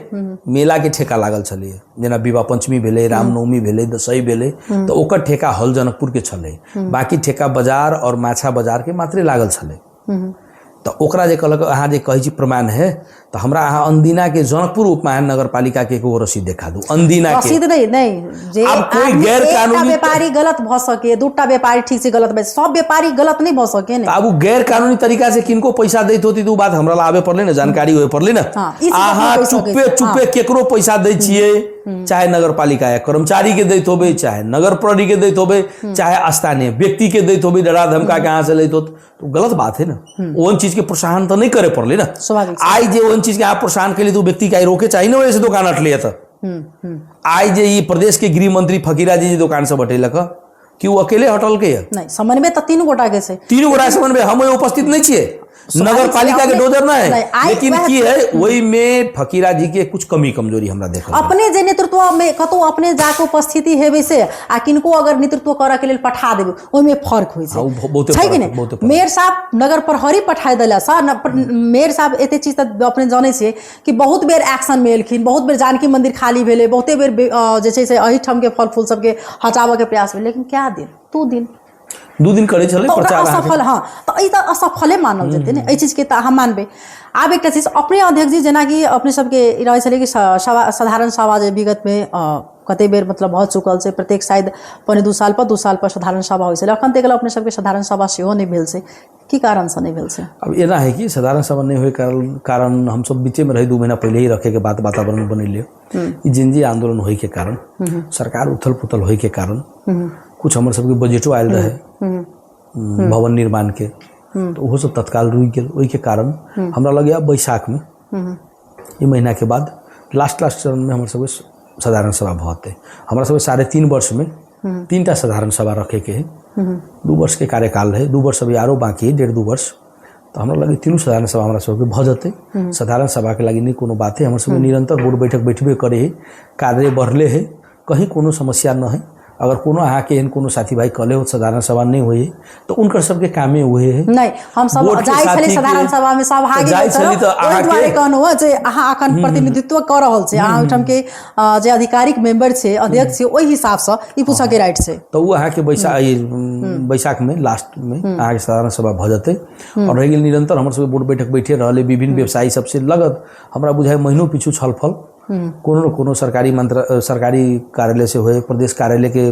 मेला के ठेका लागल छलै, जेना विवाह पंचमी भेलै, रामनवमी भेलै, दसई भेलै, तऽ ओकर ठेका हल जनकपुर के छलै, बाकी ठेका बाजार और माछा बाजार के मात्रे लागल छलै। तऽ ओकरा जे कहलक अहाँ जे कहै छी प्रमाण है, तऽ हमरा अहाँ अनदिना के जनकपुर उप महानगरपालिका के एगो रसीद देखा दू, अनदिना के रसीद नहीं, नहीं, जे आब कोई आदमी गैर एकटा कानूनी व्यापारी गलत भऽ सके, 2टा व्यापारी ठीक छै गलत भऽ, सब व्यापारी गलत नहीं भऽ सके ने। आब उ गैर कानूनी तरीका से किनको पैसा दैत होती तऽ उ बात हमरा ला आबे पड़लै ने, जानकारी होए पड़लै ने। हाँ, ई चीज अहाँ अपने कहि सकै चुप्पे छी, चुप्पे केकरो पैसा दै छियै, चाहे नगरपालिका या कर्मचारी के दैत होबै, चाहे नगर प्रहरी के दैत होबै, चाहे स्थानीय व्यक्ति के दैत होबै, डरा धमका के अहाँ से लैत होत, तो गलत बात है ना। ओहन चीज के प्रोत्साहन तो नहीं करे पड़ले ना। स्वाभाविक। आइ जे ओहन चीज के अहाँ प्रोत्साहन केलियै तऽ ओ व्यक्ति के आइ रोके चाही ने, ओहिसँ दोकान हटलै तऽ। आइ जे ई प्रदेश के गृह मंत्री फकीरा जी जे दोकान सब हटेलक कि ओ अकेले हटलकै है? नहीं, समन्वय तऽ 3 गोटा के छै। 3 गोटा समन्वय, हम ओहि उपस्थित नहीं छियै, नगरपालिका के डोजर नहीं नहीं, है, आइ लेकिन वएह- की है ओहि में फकीरा जी के कुछ कमी कमजोरी हमरा देखल। अपने जे नेतृत्व में कतौ अपने जाके उपस्थिति हेबै से आ किनको अगर नेतृत्व करऽ के लेल पठा देबै ओहिमे फर्क होइ छै। हाँ, उ बहुते छै कि फर्क, नहि? बहुते फर्क। मेयर साहब नगर प्रहरी पठा देला सर, मेयर साहब एते चीज तऽ अपने जानै छियै कि बहुत बेर एक्शन में एलखिन, बहुत बेर जानकी मंदिर खाली भेलै, बहुते बेर जे छै से एहिठाम के फल फूल सबके हटाबऽ के प्रयास भेलै, लेकिन क्या दिन 2 दिन 2 दिन करै छलै तऽ ओकरा प्रचार अहाँके। असफल, हाँ, तऽ ई तऽ असफले मानल जेतै ने, एहि चीजके तऽ अहाँ मानबै। आब एकटा चीज अपने अध्यक्ष जी, जेनाकि अपने सबके ई रहै छलै कि साधारण सभा जे विगतमे कते बेर मतलब भऽ चुकल छै, प्रत्येक शायद 1.75 साल पर 2 साल पर साधारण सभा होइ छलै, अखन तक अपने सबके साधारण सभा सेहो नहि भेल छै, की कारणसँ नहि भेल छै? अब एना है कि साधारण सभा नहि होय कारण हमसब बीचेमे रही 2 महीना पहिले ही रखे के बात वातावरण बनेलियै। ई जिनजी आंदोलन होय के कारण, सरकार उथल पुथल होय के कारण, कुछ हमर सबके बजटो आयल रहे भवन निर्माण के, तऽ ओहो सब तत्काल रुकि गेल। ओहिके कारण हमरा लगैए बैसाख में ई महीना के बाद लास्ट लास्ट चरण में हमर सबके साधारण सभा भऽ जेतै। हमरा सबके 3.5 वर्ष में 3 टा साधारण सभा रखे के है, 2 वर्ष के कार्यकाल रहे, 2 वर्ष अभी आरो बाकी है, 1.5-2 वर्ष, तऽ हमरा लगे 3 साधारण सभा हमरा सबके भऽ जेतै। साधारण सभा के लागि नहि कोनो बात है, हमर सबके निरंतर बोर्ड बैठक बैठबे करे है, कार्य बढ़ले है, कहीं कोनो समस्या न है। अगर कोनो अहाँके एहन कोनो साथी भाई कहले हो साधारण सभा नहि होइ तऽ हुनकर सबके कामे उहे है। नहि, हम सब बोर्ड के जाइ छली साथी के- साधारण सभा में सहभागी जाइ भेल छली छलहुँ। तऽ ओहि अहाँके- दुआरे कहलहुँ हँ जे अहाँ अखन प्रतिनिधित्व कऽ रहल छी, अहाँ ओहिठाम के जे आधिकारिक मेंबर छै, अध्यक्ष छै, ओहि हिसाबसँ ई पूछऽ के राइट छै। तऽ ओ अहाँके बैसाख में लास्ट में अहाँके साधारण सभा भऽ जेतै। और रहि गेल निरंतर हमर सबके बोर्ड बैठक बैठे रहल है विभिन्न व्यवसायी सबसे लगत, हमरा बुझाइ महीनो पीछू छलफल कोनो न कोनो सरकारी मंत्र सरकारी कार्यालय से होए, प्रदेश कार्यालय के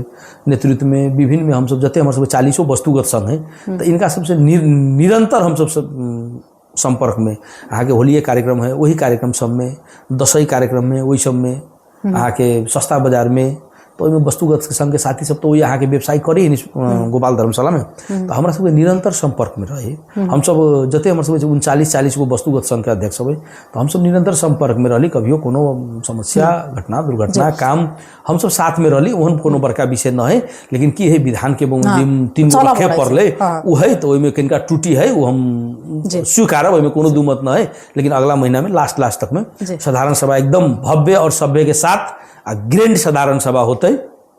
नेतृत्व में विभिन्न में हमसब जते हमर सबके 40 वस्तुगत संघ है तऽ इनका सबसे निरंतर हमसब सब संपर्क में। अहाँके होलिये कार्यक्रम है ओही कार्यक्रम सब में, दसई कार्यक्रम में ओहि सब में, अहाँके सस्ता बाजार में, तऽ ओहिमे वस्तुगत संघ के साथी सब तऽ ओहि अहाँके व्यवसाय करै है गोपाल धर्मशाला में, तऽ हमरा सबके निरंतर संपर्क में रहे। हमसब जते हमर सबके 39-40 गो वस्तुगत संघ के अध्यक्ष सब है, तऽ हमसब निरंतर संपर्क में रहली। कभियो कोनो समस्या घटना दुर्घटना काम हमसब साथ में रहली, ओहन कोनो बड़का विषय न है। लेकिन की है विधान के बमोजिम 3 गो चलऽ रखे पड़ै छै। पड़लै, ओ है तऽ ओहिमे कनिका त्रुटि है, ओ हम स्वीकारब, ओहिमे कोनो दू मत न है। लेकिन अगला महीना में लास्ट लास्ट तक में साधारण सभा एकदम भव्य और सभ्य के साथ आ ग्रैंड साधारण सभा होतै,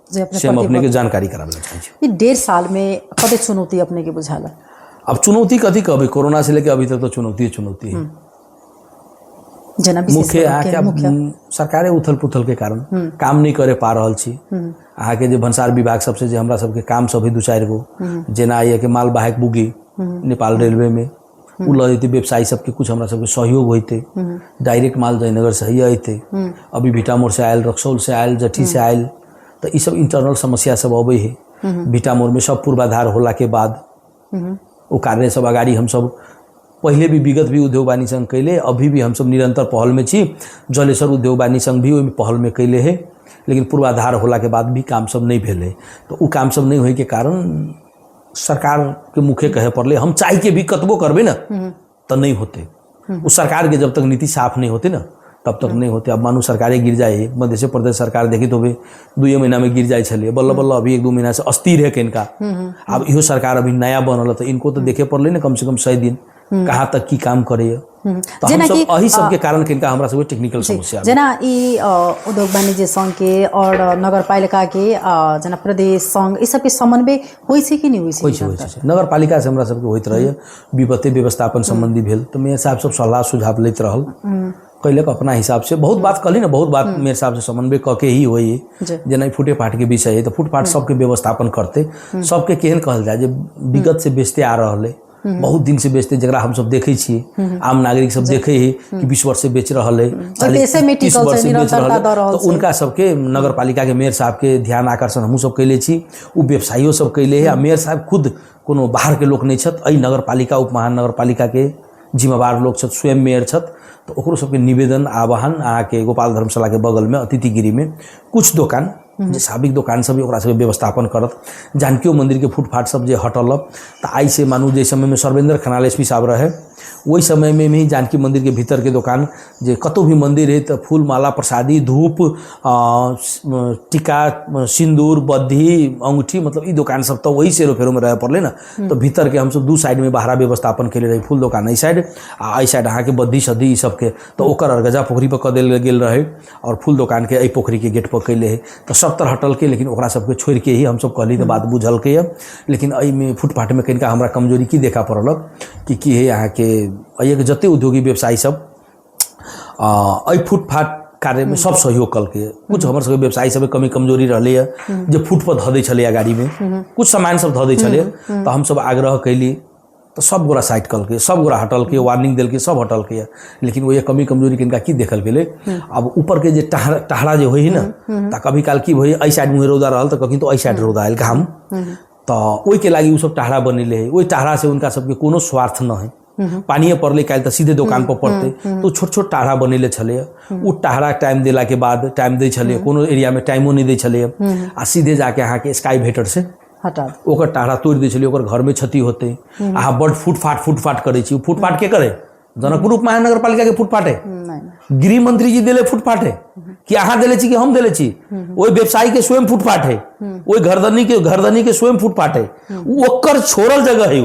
जे अपने से हम अपने के जानकारी कराबे ला चाहै छी। ई 1.5 साल में कते चुनौती अपने के बुझाला? अब चुनौती कथी कहबै, कोरोना से लेके अभी तक तो चुनौती चुनौती है। जेना विशेष मुख्य कऽ अहाँके मुख्य सरकारे उथल पुथल के कारण काम नहीं करे पा रहल छी। अहाँके जे भन्सार विभाग सबसे जे हमरा सबके काम सब है 2-4 गो, जेना यह के माल वाहक बुगी नेपाल रेलवे में उ लऽ जेतै, व्यवसायी सबके कुछ हमरा सबके सहयोग होइतै, डायरेक्ट माल जयनगर से ही अयतै। अभी भीटा मोड़ से आयल, रक्सौल से आयल, जठी से आयल, तऽ ई सब इंटरनल समस्या सब अबै है। भीटा मोड़ में सब पूर्वाधार होला के बाद ओ कार्य सब अगाडि हमसब पहिले भी विगत भी उद्योग वाणिज्य संघ कैले, अभी भी हमसब निरंतर पहल में छी। जलेश्वर उद्योग वाणिज्य संघ भी ओहिमे पहल में कैले है, लेकिन पूर्वाधार होला के बाद भी काम सब नहीं भेलै। तऽ ओ काम सब नहीं होय के कारण सरकार के मुखे कहे पड़लै, हम चाह के भी कतबो करबै ने तऽ नहीं होते। ओ सरकार के जब तक नीति साफ नहीं होते ना तब तक नहीं होते। अब मानू सरकारे गिर जाए, मध्य प्रदेश सरकार देखित होबे 2 महीना में गिर जाए छलै, बल्ल बल्ल अभी 1-2 महीना से अस्थिर है कनिका। आब इहो सरकार अभी नया बनल तऽ इनको तऽ देखे पड़लै ने कम से कम 100 दिन कहाँ तक की काम करैया। तऽ जेना हमसब कि, एहि सबके कारण कनिका हमरा सबके टेक्निकल समस्या भेल। जेना ई उद्योग वाणिज्य संघ के और नगरपालिका के जेना प्रदेश संघ, ई सबके समन्वय होइ छै कि नहि होइ छै? होइ छै, होइ छै। नगरपालिका से हमरा सबके होइत रहैया। विपत्ति व्यवस्थापन संबंधी भेल तऽ मेयर साहब सब सलाह सुझाव लैत रहल, कैलक अपना हिसाब से। बहुत बात कहली ने, बहुत बात मेयर साहब से समन्वय कऽ के ही होइ। जेना फुटे फाट के विषय है तऽ फुटपाथ सबके व्यवस्थापन करते, सबके केहन कहल जाय जे विगत से बेचते आ रहल है, बहुत दिन से बेचते, जकरा हमसब देखै छियै, आम नागरिक सब देखै है कि 20 वर्ष से बेच रहल है, पेशे में 30 टिकल वर्ष छै, से बेच निरंतरता रहल है, दऽ रहल तऽ छै। उनका सबके नगरपालिका के मेयर साहब के ध्यान आकर्षण हमहूँ सब कैले छी, ओ व्यवसायियो सब कैले है। आ मेयर साहब खुद कोनो बाहर के लोक नहि छथि, एहि नगरपालिका उप महानगरपालिका के जिम्मेवार लोक छथि, स्वयं मेयर छथि। तऽ ओकरो सबके निवेदन आह्वान अहाँके गोपाल धर्मशाला के बगल में अतिथिगिरी में कुछ दोकान जे साबिक दोकान सब ओकरा सबके व्यवस्थापन करत। जानकियो मंदिर के फुटपाथ सब जे हटल तऽ आइ से मानू जे समय में सर्वेंद्र खनाल एस पी साहब रहे ओहि समय में भी जानकी मंदिर के भीतर के दोकान जे कतौ भी मंदिर है तऽ फूल माला प्रसादी धूप टीका सिन्दूर बद्धी अंगूठी मतलब ई दोकान सब तऽ वही सेरो फेरो में रहे पड़लै ने। तऽ भीतर के हमसब 2 साइड में बाहरा व्यवस्थापन केले रही, फूल दोकान एहि साइड आ एहि साइड अहाँके बद्धी सद्धी ई सबके, तऽ ओकर अरगजा पोखरी पर कऽ देल गेल रहे और फूल दोकान के एहि पोखरी के गेट पर कैले है। तऽ सब तरह हटलकै, लेकिन ओकरा सबके छोड़ि के ही हमसब कहली तऽ बात बुझलकै यऽ। लेकिन एहिमे फुटपाथ में कनिका हमरा कमजोरी की देखा पड़ल कि की है अहाँके एहिके जते उद्योगी व्यवसायी सब एहि फुटपाथ कार्यमे सब सहयोग कलकै। कुछ हमर सबके व्यवसायी सबके कमी कमजोरी रहलैए जे फुट पर धऽ दै छलैए गाड़ीमे, कुछ सामान सब धऽ दै छलैए, तऽ हमसब आग्रह कैली तऽ सब गोरा साइड कलकै, सब गोरा हटलकै, वार्निंग देलकै, सब हटलकै। लेकिन ओहि कमी कमजोरी किनका की देखल गेलै, आब ऊपर के जे टहरा जे होइ है ने, तऽ कभी काल की होइ एहि साइड मुँहे रौदा रहल तऽ कखन तऽ एहि साइड रौदा आयल घाम, तऽ ओहिके लागि ओ सब टहरा बनेले है। ओहि टहरा से हुनका सबके कोनो स्वार्थ न है, पानिए पड़लै काल्हि तऽ सीधे दोकान पर पड़तै, तऽ छोट छोट टहरा बनेले छलैए। ओ टहरा टाइम देलाके बाद टाइम दै छलैए, कोनो एरियामे टाइमो नहि दै छलैए, आ सीधे जाके अहाँके स्काई भेटर से हटा ओकर टहरा तोड़ि दै छलै, ओकर घरमे क्षति होतै। अहाँ बड्ड फुटफाट फुटफाट करै छी, ओ फुटफाट के करे? जनकपुर उप महानगरपालिका के फुटपाथ है, गृह मंत्री जी देले फुटपाथ है कि अहाँ देले छी कि हम देले छी? ओहि व्यवसायी के स्वयं फुटपाथ है, ओहि घरदनी के स्वयं फुटपाथ है, ओ ओकर छोड़ल जगह है।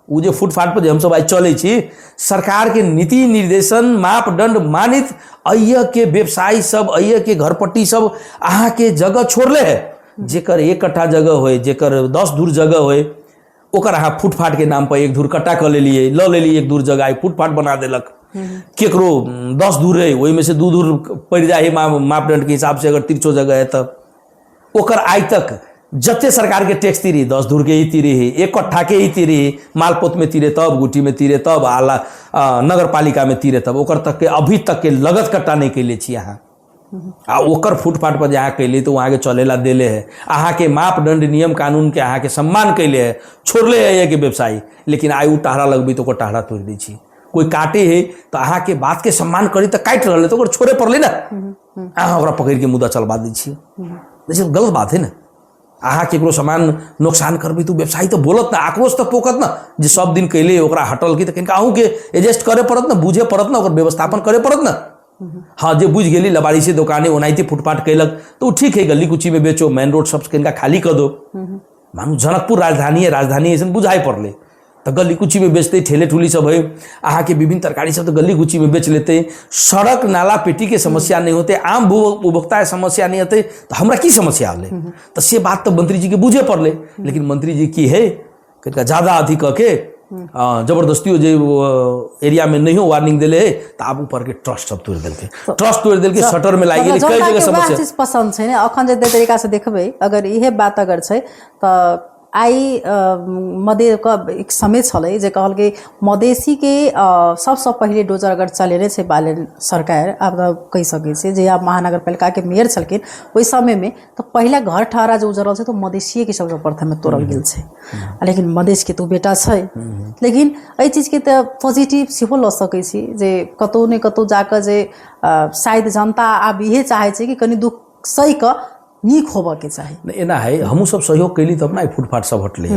ओ जे फुटपाथ पर जे हमसब आइ चलै छी, सरकार के नीति निर्देशन मापदंड मानित अय्य के व्यवसायी सब, अय्य के घरपट्टी सब अहाँ के जगह छोड़ले है। जेकर 1 कट्ठा जगह होय, जेकर 10 धूर जगह होय, ओकर अहाँ फुटफाट के नाम पर 1 धूर कट्टा कऽ लेलियै, लऽ लेलियै 1 धूर जगह, फुटफाट बना देलक। केकरो 10 धूर है, ओहिमे से 2 धूर पड़ि जाइ है मापदंड के हिसाब से, अगर तिरछो जगह है तऽ ओकर आइ तक जते सरकार के टैक्स तीरी 10 धूर के ही तीरी है, 1 कट्ठा के ही तीरी है, मालपोत में तीरे तब, गुटी में तीरे तब, आला नगर पालिका में तीरे तब, ओकर तक के अभी तक के लगत कट्टा नहीं कैले छी अहाँ। आ ओकर फुटपाथ पर जे अहाँ कैली तऽ ओ अहाँके चलेला देले है, अहाँके मापदंड नियम कानून के अहाँके सम्मान कैले है, छोड़ले है के व्यवसायी, लेकिन आइ ओ टहरा लगबी तऽ ओकर टहरा तोड़ि दै छी। कोई काटे है तऽ अहाँके बात के सम्मान करी तऽ काटि रहल है तऽ ओकर छोड़े पड़लै ने, अहाँ ओकरा पकड़ि के मुद्दा चलबा दै छी। जैसे गलत बात है ने, अहाँ केकरो सामान नोकसान करबै तऽ व्यवसायी तऽ बोलत ना, आक्रोश तऽ पोकत ना, जे सब दिन कैले ओकरा हटल की, तऽ कनिका अहूँके एडजस्ट करे पड़त ना, बुझे पड़त ना, ओकर व्यवस्थापन करे पड़त ना। हाँ, जे बुझि गेली लबाड़ी से दोकाने ओनाहिते फुटपाथ कैलक तऽ ओ ठीक है, गली कुची में बेचो, मेन रोड सब कनिका खाली कऽ दो। मानू जनकपुर राजधानी है, राजधानी ऐसन बुझाइ पड़लै तऽ गली कुची में बेचते, ठेले ठुली सब है, अहाँके विभिन्न तरकारी सब तऽ गली कुची में बेच लेते, सड़क नाला पेटी के समस्या नहीं होते, आम उपभोक्ता के समस्या नहीं होते, तऽ हमरा की समस्या होलै? तऽ से बात तऽ मंत्री जी के बुझे पड़लै, लेकिन मंत्री जी की है कनिका ज्यादा अथी कऽ के जबरदस्तियो जे एरिया में नहियो वार्निंग देले है तऽ आब ऊपर के ट्रस्ट सब तोड़ि देलकै, ट्रस्ट तोड़ि देलकै, शटर में लागि गेलै, कई जनता जगह के वएह समस्या। चीज पसन्द छै ने। अखन जे तरीका से देखबै, अगर इहे बात अगर छै तऽ आइ मधेके एक समय छलै जे कहलकै मधेसीके सबसँ पहिले डोजर अगर चलेने छै बालेन सरकार, आब तऽ कहि सकै छियै जे आब महानगरपालिकाके मेयर छलखिन ओहि समयमे, तऽ पहिला घर ठहरा जे उजरल छै तऽ मधेसिएके सबसँ प्रथममे तोड़ल गेल छै, लेकिन मधेसके तऽ ओ बेटा छै। लेकिन एहि चीजके तऽ पॉजिटिव सेहो लऽ सकै छी जे कतहु ने कतहु जाकऽ जे शायद जनता आब इहे चाहै छै कि कनि दुःख सहि कऽ नीक होबऽके चाही। नहि, एना है, हमहूँ सब सहयोग कैली तब ने फुटपाथ सब हटलै,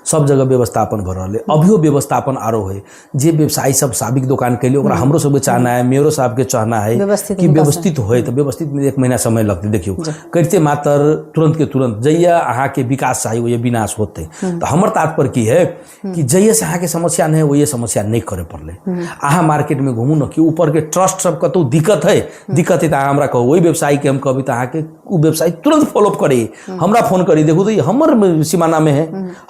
सब जगह व्यवस्थापन भऽ रहल है, अभियो व्यवस्थापन आरो है। जे व्यवसायी सब साबिक दोकान कैली ओकरा हमरो सबके चाहना है, मेयरो साहब के चाहना है व्यवस्थित कि व्यवस्थित होय, तऽ व्यवस्थित में 1 महीना समय लगतै। देखियौ करिते मात्र तुरंत के तुरंत जहिया अहाँके विकास चाही ओहिया विनाश होतै। तऽ हमर तात्पर्य की है कि जहिया से अहाँके समस्या नहि है ओहिया समस्या नहि करे पड़लै। अहाँ मार्केट में घुमू न कि ऊपर के ट्रस्ट सब कतौ दिक्कत है, दिक्कत है तऽ अहाँ हमरा कहू, ओहि व्यवसायी के हम कहबै तऽ अहाँके ओ व्यवसायी तुरंत फॉलोअप करी, हमरा फोन करी, देखू तऽ ई हमर सीमाना में है,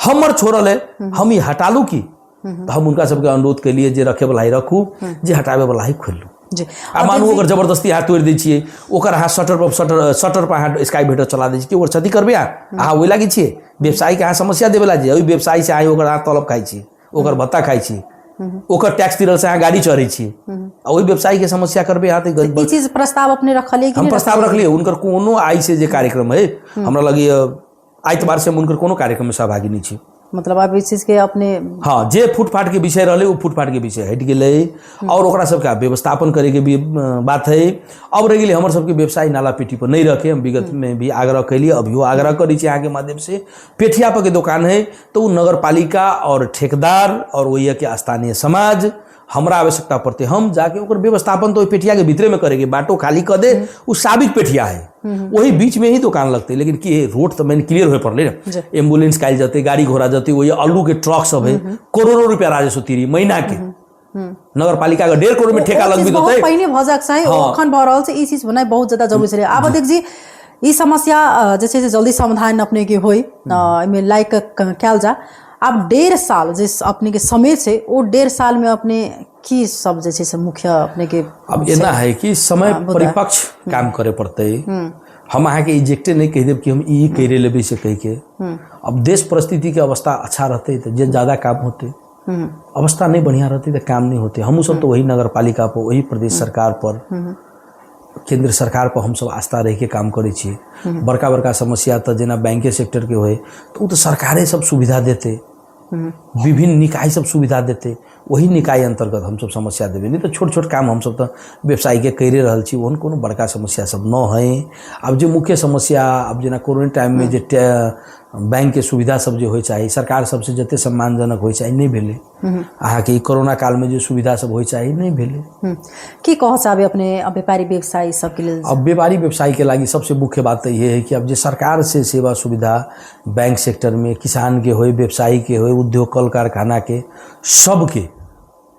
हमर छोड़ल है, हम ई हटालू की? तऽ हम हुनका सबके अनुरोध केलिए जे रखे वाला ही रखू, जे हटाबे वाला ही खोलू। जी। आ मानू ओकर जबरदस्ती अहाँ तोड़ि दै छियै, ओकर अहाँ शटर पर शटर शटर पर अहाँ स्काई भेटर चला दै छियै, कि ओकर क्षति करबै अहाँ? अहाँ ओहि लागि छियै व्यवसायीके अहाँ समस्या देबै लागि, ओहि व्यवसायी से अहाँ ओकर अहाँ तलब खाइ छी, ओकर भत्ता खाइ छी, ओकर टैक्स तिरल से अहाँ गाड़ी चढ़ै छी, आ ओहि व्यवसायीके समस्या करबै अहाँ तऽ ई चीज प्रस्ताव अपने रखलियै कि हम प्रस्ताव रखलियै। हुनकर कोनो आइ से जे कार्यक्रम है, हमरा लगैए आइतवार से हम हुनकर कोनो कार्यक्रम में सहभागी नहीं छी। मतलब आब इस चीज के अपने हाँ, जे फुटपाथ के विषय रहले वो फुटपाथ के विषय हटि गेलै और ओकरा सबके आब व्यवस्थापन करे के भी बात है। अब रहि गेलै हमर सबके व्यवसाय नाला पेटी पर नहीं रखे, हम विगत में भी आग्रह कैलिए, अभियो आग्रह करै छी अहाँके माध्यम से। पेठिया पर के दोकान है तो वो नगर पालिका और ठेकेदार और ओहि के स्थानीय समाज हमरा आवश्यकता पड़ते हम जाके ओकर व्यवस्थापन तो ओहि पेठिया के भीतरे में करेंगे, बाटो खाली कर दे, वो साबिक पेठिया है वही बीच में ही दुकान लगते, लेकिन की है, रोड तो मेन क्लियर होए पड़ले ना, एम्बुलेंस कायल जते, गाड़ी घोड़ा जते, वही आलू के ट्रक सब है, करोड़ों रुपया राजस्व तीरी महीना के, नगर पालिका के 1.5 करोड़ में ठेका ओ चीज लगबी बहुत होते। पहिने भऽ जाक चाही, ओ अखन भऽ रहल छै, ई चीज होनाइ बहुत ज्यादा जरूरी छलै। आब अध्यक्ष जी ई समस्या जे छै से जल्दी समाधान अपने के होय, एहिमे लाइक कयल जा। आब 1.5 साल जे अपने के समय छै, ओ 1.5 साल में अपने की सब जे छै से मुख्य अपने के अब एना है कि समय परिपक्ष काम करे पड़ते। हम अहाँके इजेक्टे नहीं कहि देब कि हम ई करे लेबै से कहि के। अब देश परिस्थिति के अवस्था अच्छा रहते तो जे ज्यादा काम होते, अवस्था नहीं बढ़िया रहते तो काम नहीं होते। हमहूँ सब तो वही नगर पालिका पर, वही प्रदेश सरकार पर, केंद्र सरकार पर हमसब आस्था रहि के काम करै छियै। बड़का बड़का समस्या तऽ जेना बैंके सेक्टर के होय तऽ ओ तऽ सरकारे सब सुविधा देतै, विभिन्न निकाय सब सुविधा देतै, ओही निकाय अंतर्गत हमसब समस्या देबै। नहीं तऽ छोट छोट काम हमसब तऽ व्यवसायके करिए रहल छी, ओहन कोनो बड़का समस्या सब न है। आब जे मुख्य समस्या आब जेना कोरोना टाइममे जे बैंकके सुविधा सब जे होइ चाही, सरकार सबसे जते सम्मानजनक होइ चाही नहि भेलै। अहाँके ई कोरोना कालमे जे सुविधा सब होइ चाही नहि भेलै। की कहऽ चाहबै अपने व्यापारी व्यवसायी सबके लेल? अब व्यापारी व्यवसायी के लागि सबसे मुख्य बात तऽ इहे है कि अब जे सरकार से सेवा सुविधा बैंक सेक्टर में किसान के होय, व्यवसायी के होय, उद्योग कल कारखाना के सबके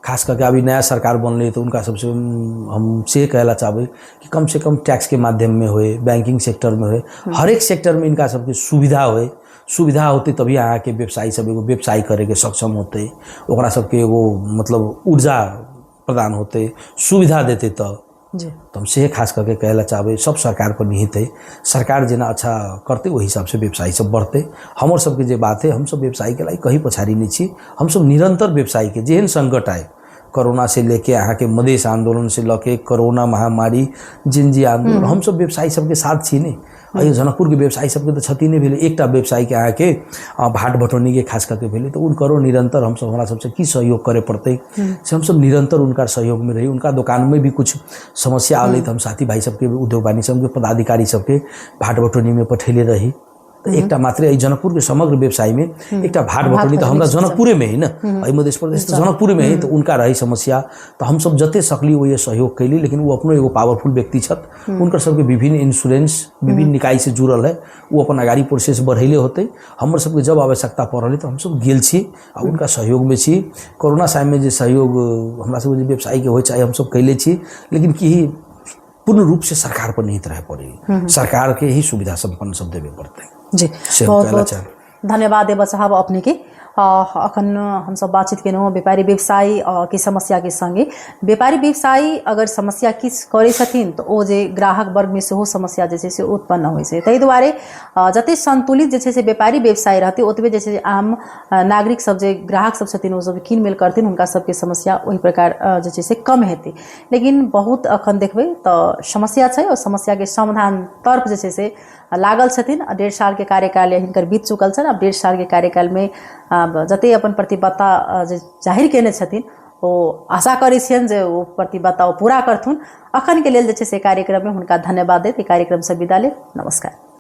खास करके अभी नया सरकार बनलै तऽ हुनका सबसे हम से कहै लए चाहबै कि कम से कम टैक्सके माध्यममे होइ, बैंकिंग सेक्टरमे होइ, हरेक सेक्टरमे इनका सबके सुविधा होइ। सुविधा होतै तभी अहाँके व्यवसायी सब एगो व्यवसाय करैके सक्षम होतै, ओकरा सबके एगो मतलब ऊर्जा प्रदान होतै, सुविधा देतै। तऽ जी तऽ हम से खास करके कहै लए चाहबै, सब सरकार पर निहित है। सरकार जेना अच्छा करतै ओहि हिसाबसँ व्यवसायी सब बढ़तै। हमर सबके जे बात है, हमसब व्यवसायीके लागि कहीं पछाड़ी नहि छी। हमसब निरन्तर व्यवसायीके जेहन संकट आए, कोरोना से लेके अहाँके मधेश आंदोलन से लऽ के कोरोना महामारी, जिनजी आंदोलन, हमसब व्यवसायी सबके साथ छी ने। एहि जनकपुरके व्यवसायी सबके तऽ क्षति नहि भेलै। एकटा व्यवसायीके अहाँके भाट भटौनीके खास करके भेलै, तऽ हुनकरो निरन्तर हमसब हमरा सबसँ की सहयोग करे पड़तै से हमसब निरन्तर हुनका सहयोगमे रही। हुनका दोकानमे भी कुछ समस्या आलै तऽ हम साथी भाइ सबके, उद्योग वाणिज्य संघके पदाधिकारी सबके भाट भटौनीमे पठेले रही। तऽ एकटा मात्रे एहि जनकपुरके समग्र व्यवसायमे एकटा भाट भटौनी तऽ हमरा जनकपुरेमे है ने, एहि मध्य प्रदेश तऽ जनकपुरेमे है। तऽ हुनका रहै समस्या तऽ हमसब जते सकली ओहि सहयोग कैली। लेकिन ओ अपनो एगो पावरफुल व्यक्ति छथि, हुनकर सबके विभिन्न इंश्योरेंस विभिन्न निकाय से जुड़ल है, ओ अपन अगाड़ी प्रोसेस बढ़ैले होतै। हमर सबके जब आवश्यकता पड़ल तऽ हमसब गेल छी आ हुनका सहयोगमे छी। कोरोना समयमे जे सहयोग हमरा सबके जे व्यवसायीके होइ चाही हमसब कैले छी। लेकिन की पूर्ण रूप से सरकार पर निहित रहे पड़े, सरकार के ही सुविधा संपन्न सब देवे पड़तै। जी, से हम बहुत कहला बहुत चाहब। धन्यवाद देबऽ चाहब अपने के। अखन हमसब बातचीत केलहुँ व्यापारी व्यवसायी के समस्या के संगे। व्यापारी व्यवसायी अगर समस्या किछु करै छथिन तऽ ओ जे ग्राहक वर्गमे सेहो समस्या जे छै से उत्पन्न होइ छै। ताहि दुआरे जते संतुलित जे छै से व्यापारी व्यवसायी रहतै, ओतबे जे छै से आम नागरिक सब जे ग्राहक सब छथिन ओ सब कीन मेल करथिन, हुनका सबके समस्या ओहि प्रकार जे छै से कम हेतै। लेकिन बहुत अखन देखबै तऽ समस्या छै और समस्याके समाधान तर्फ जे छै से लागल छथिन। आ 1.5 सालके कार्यकाल हिनकर बीत चुकल छनि। आब 1.5 सालके कार्यकालमे आब जते अपन प्रतिबद्धता जे जाहिर केने छथिन, ओ आशा करै छियनि जे ओ प्रतिबद्धता ओ पूरा करथुन। अखनके लेल जे छै से कार्यक्रममे हुनका धन्यवाद दैत ई कार्यक्रमसँ विदा लेब। नमस्कार।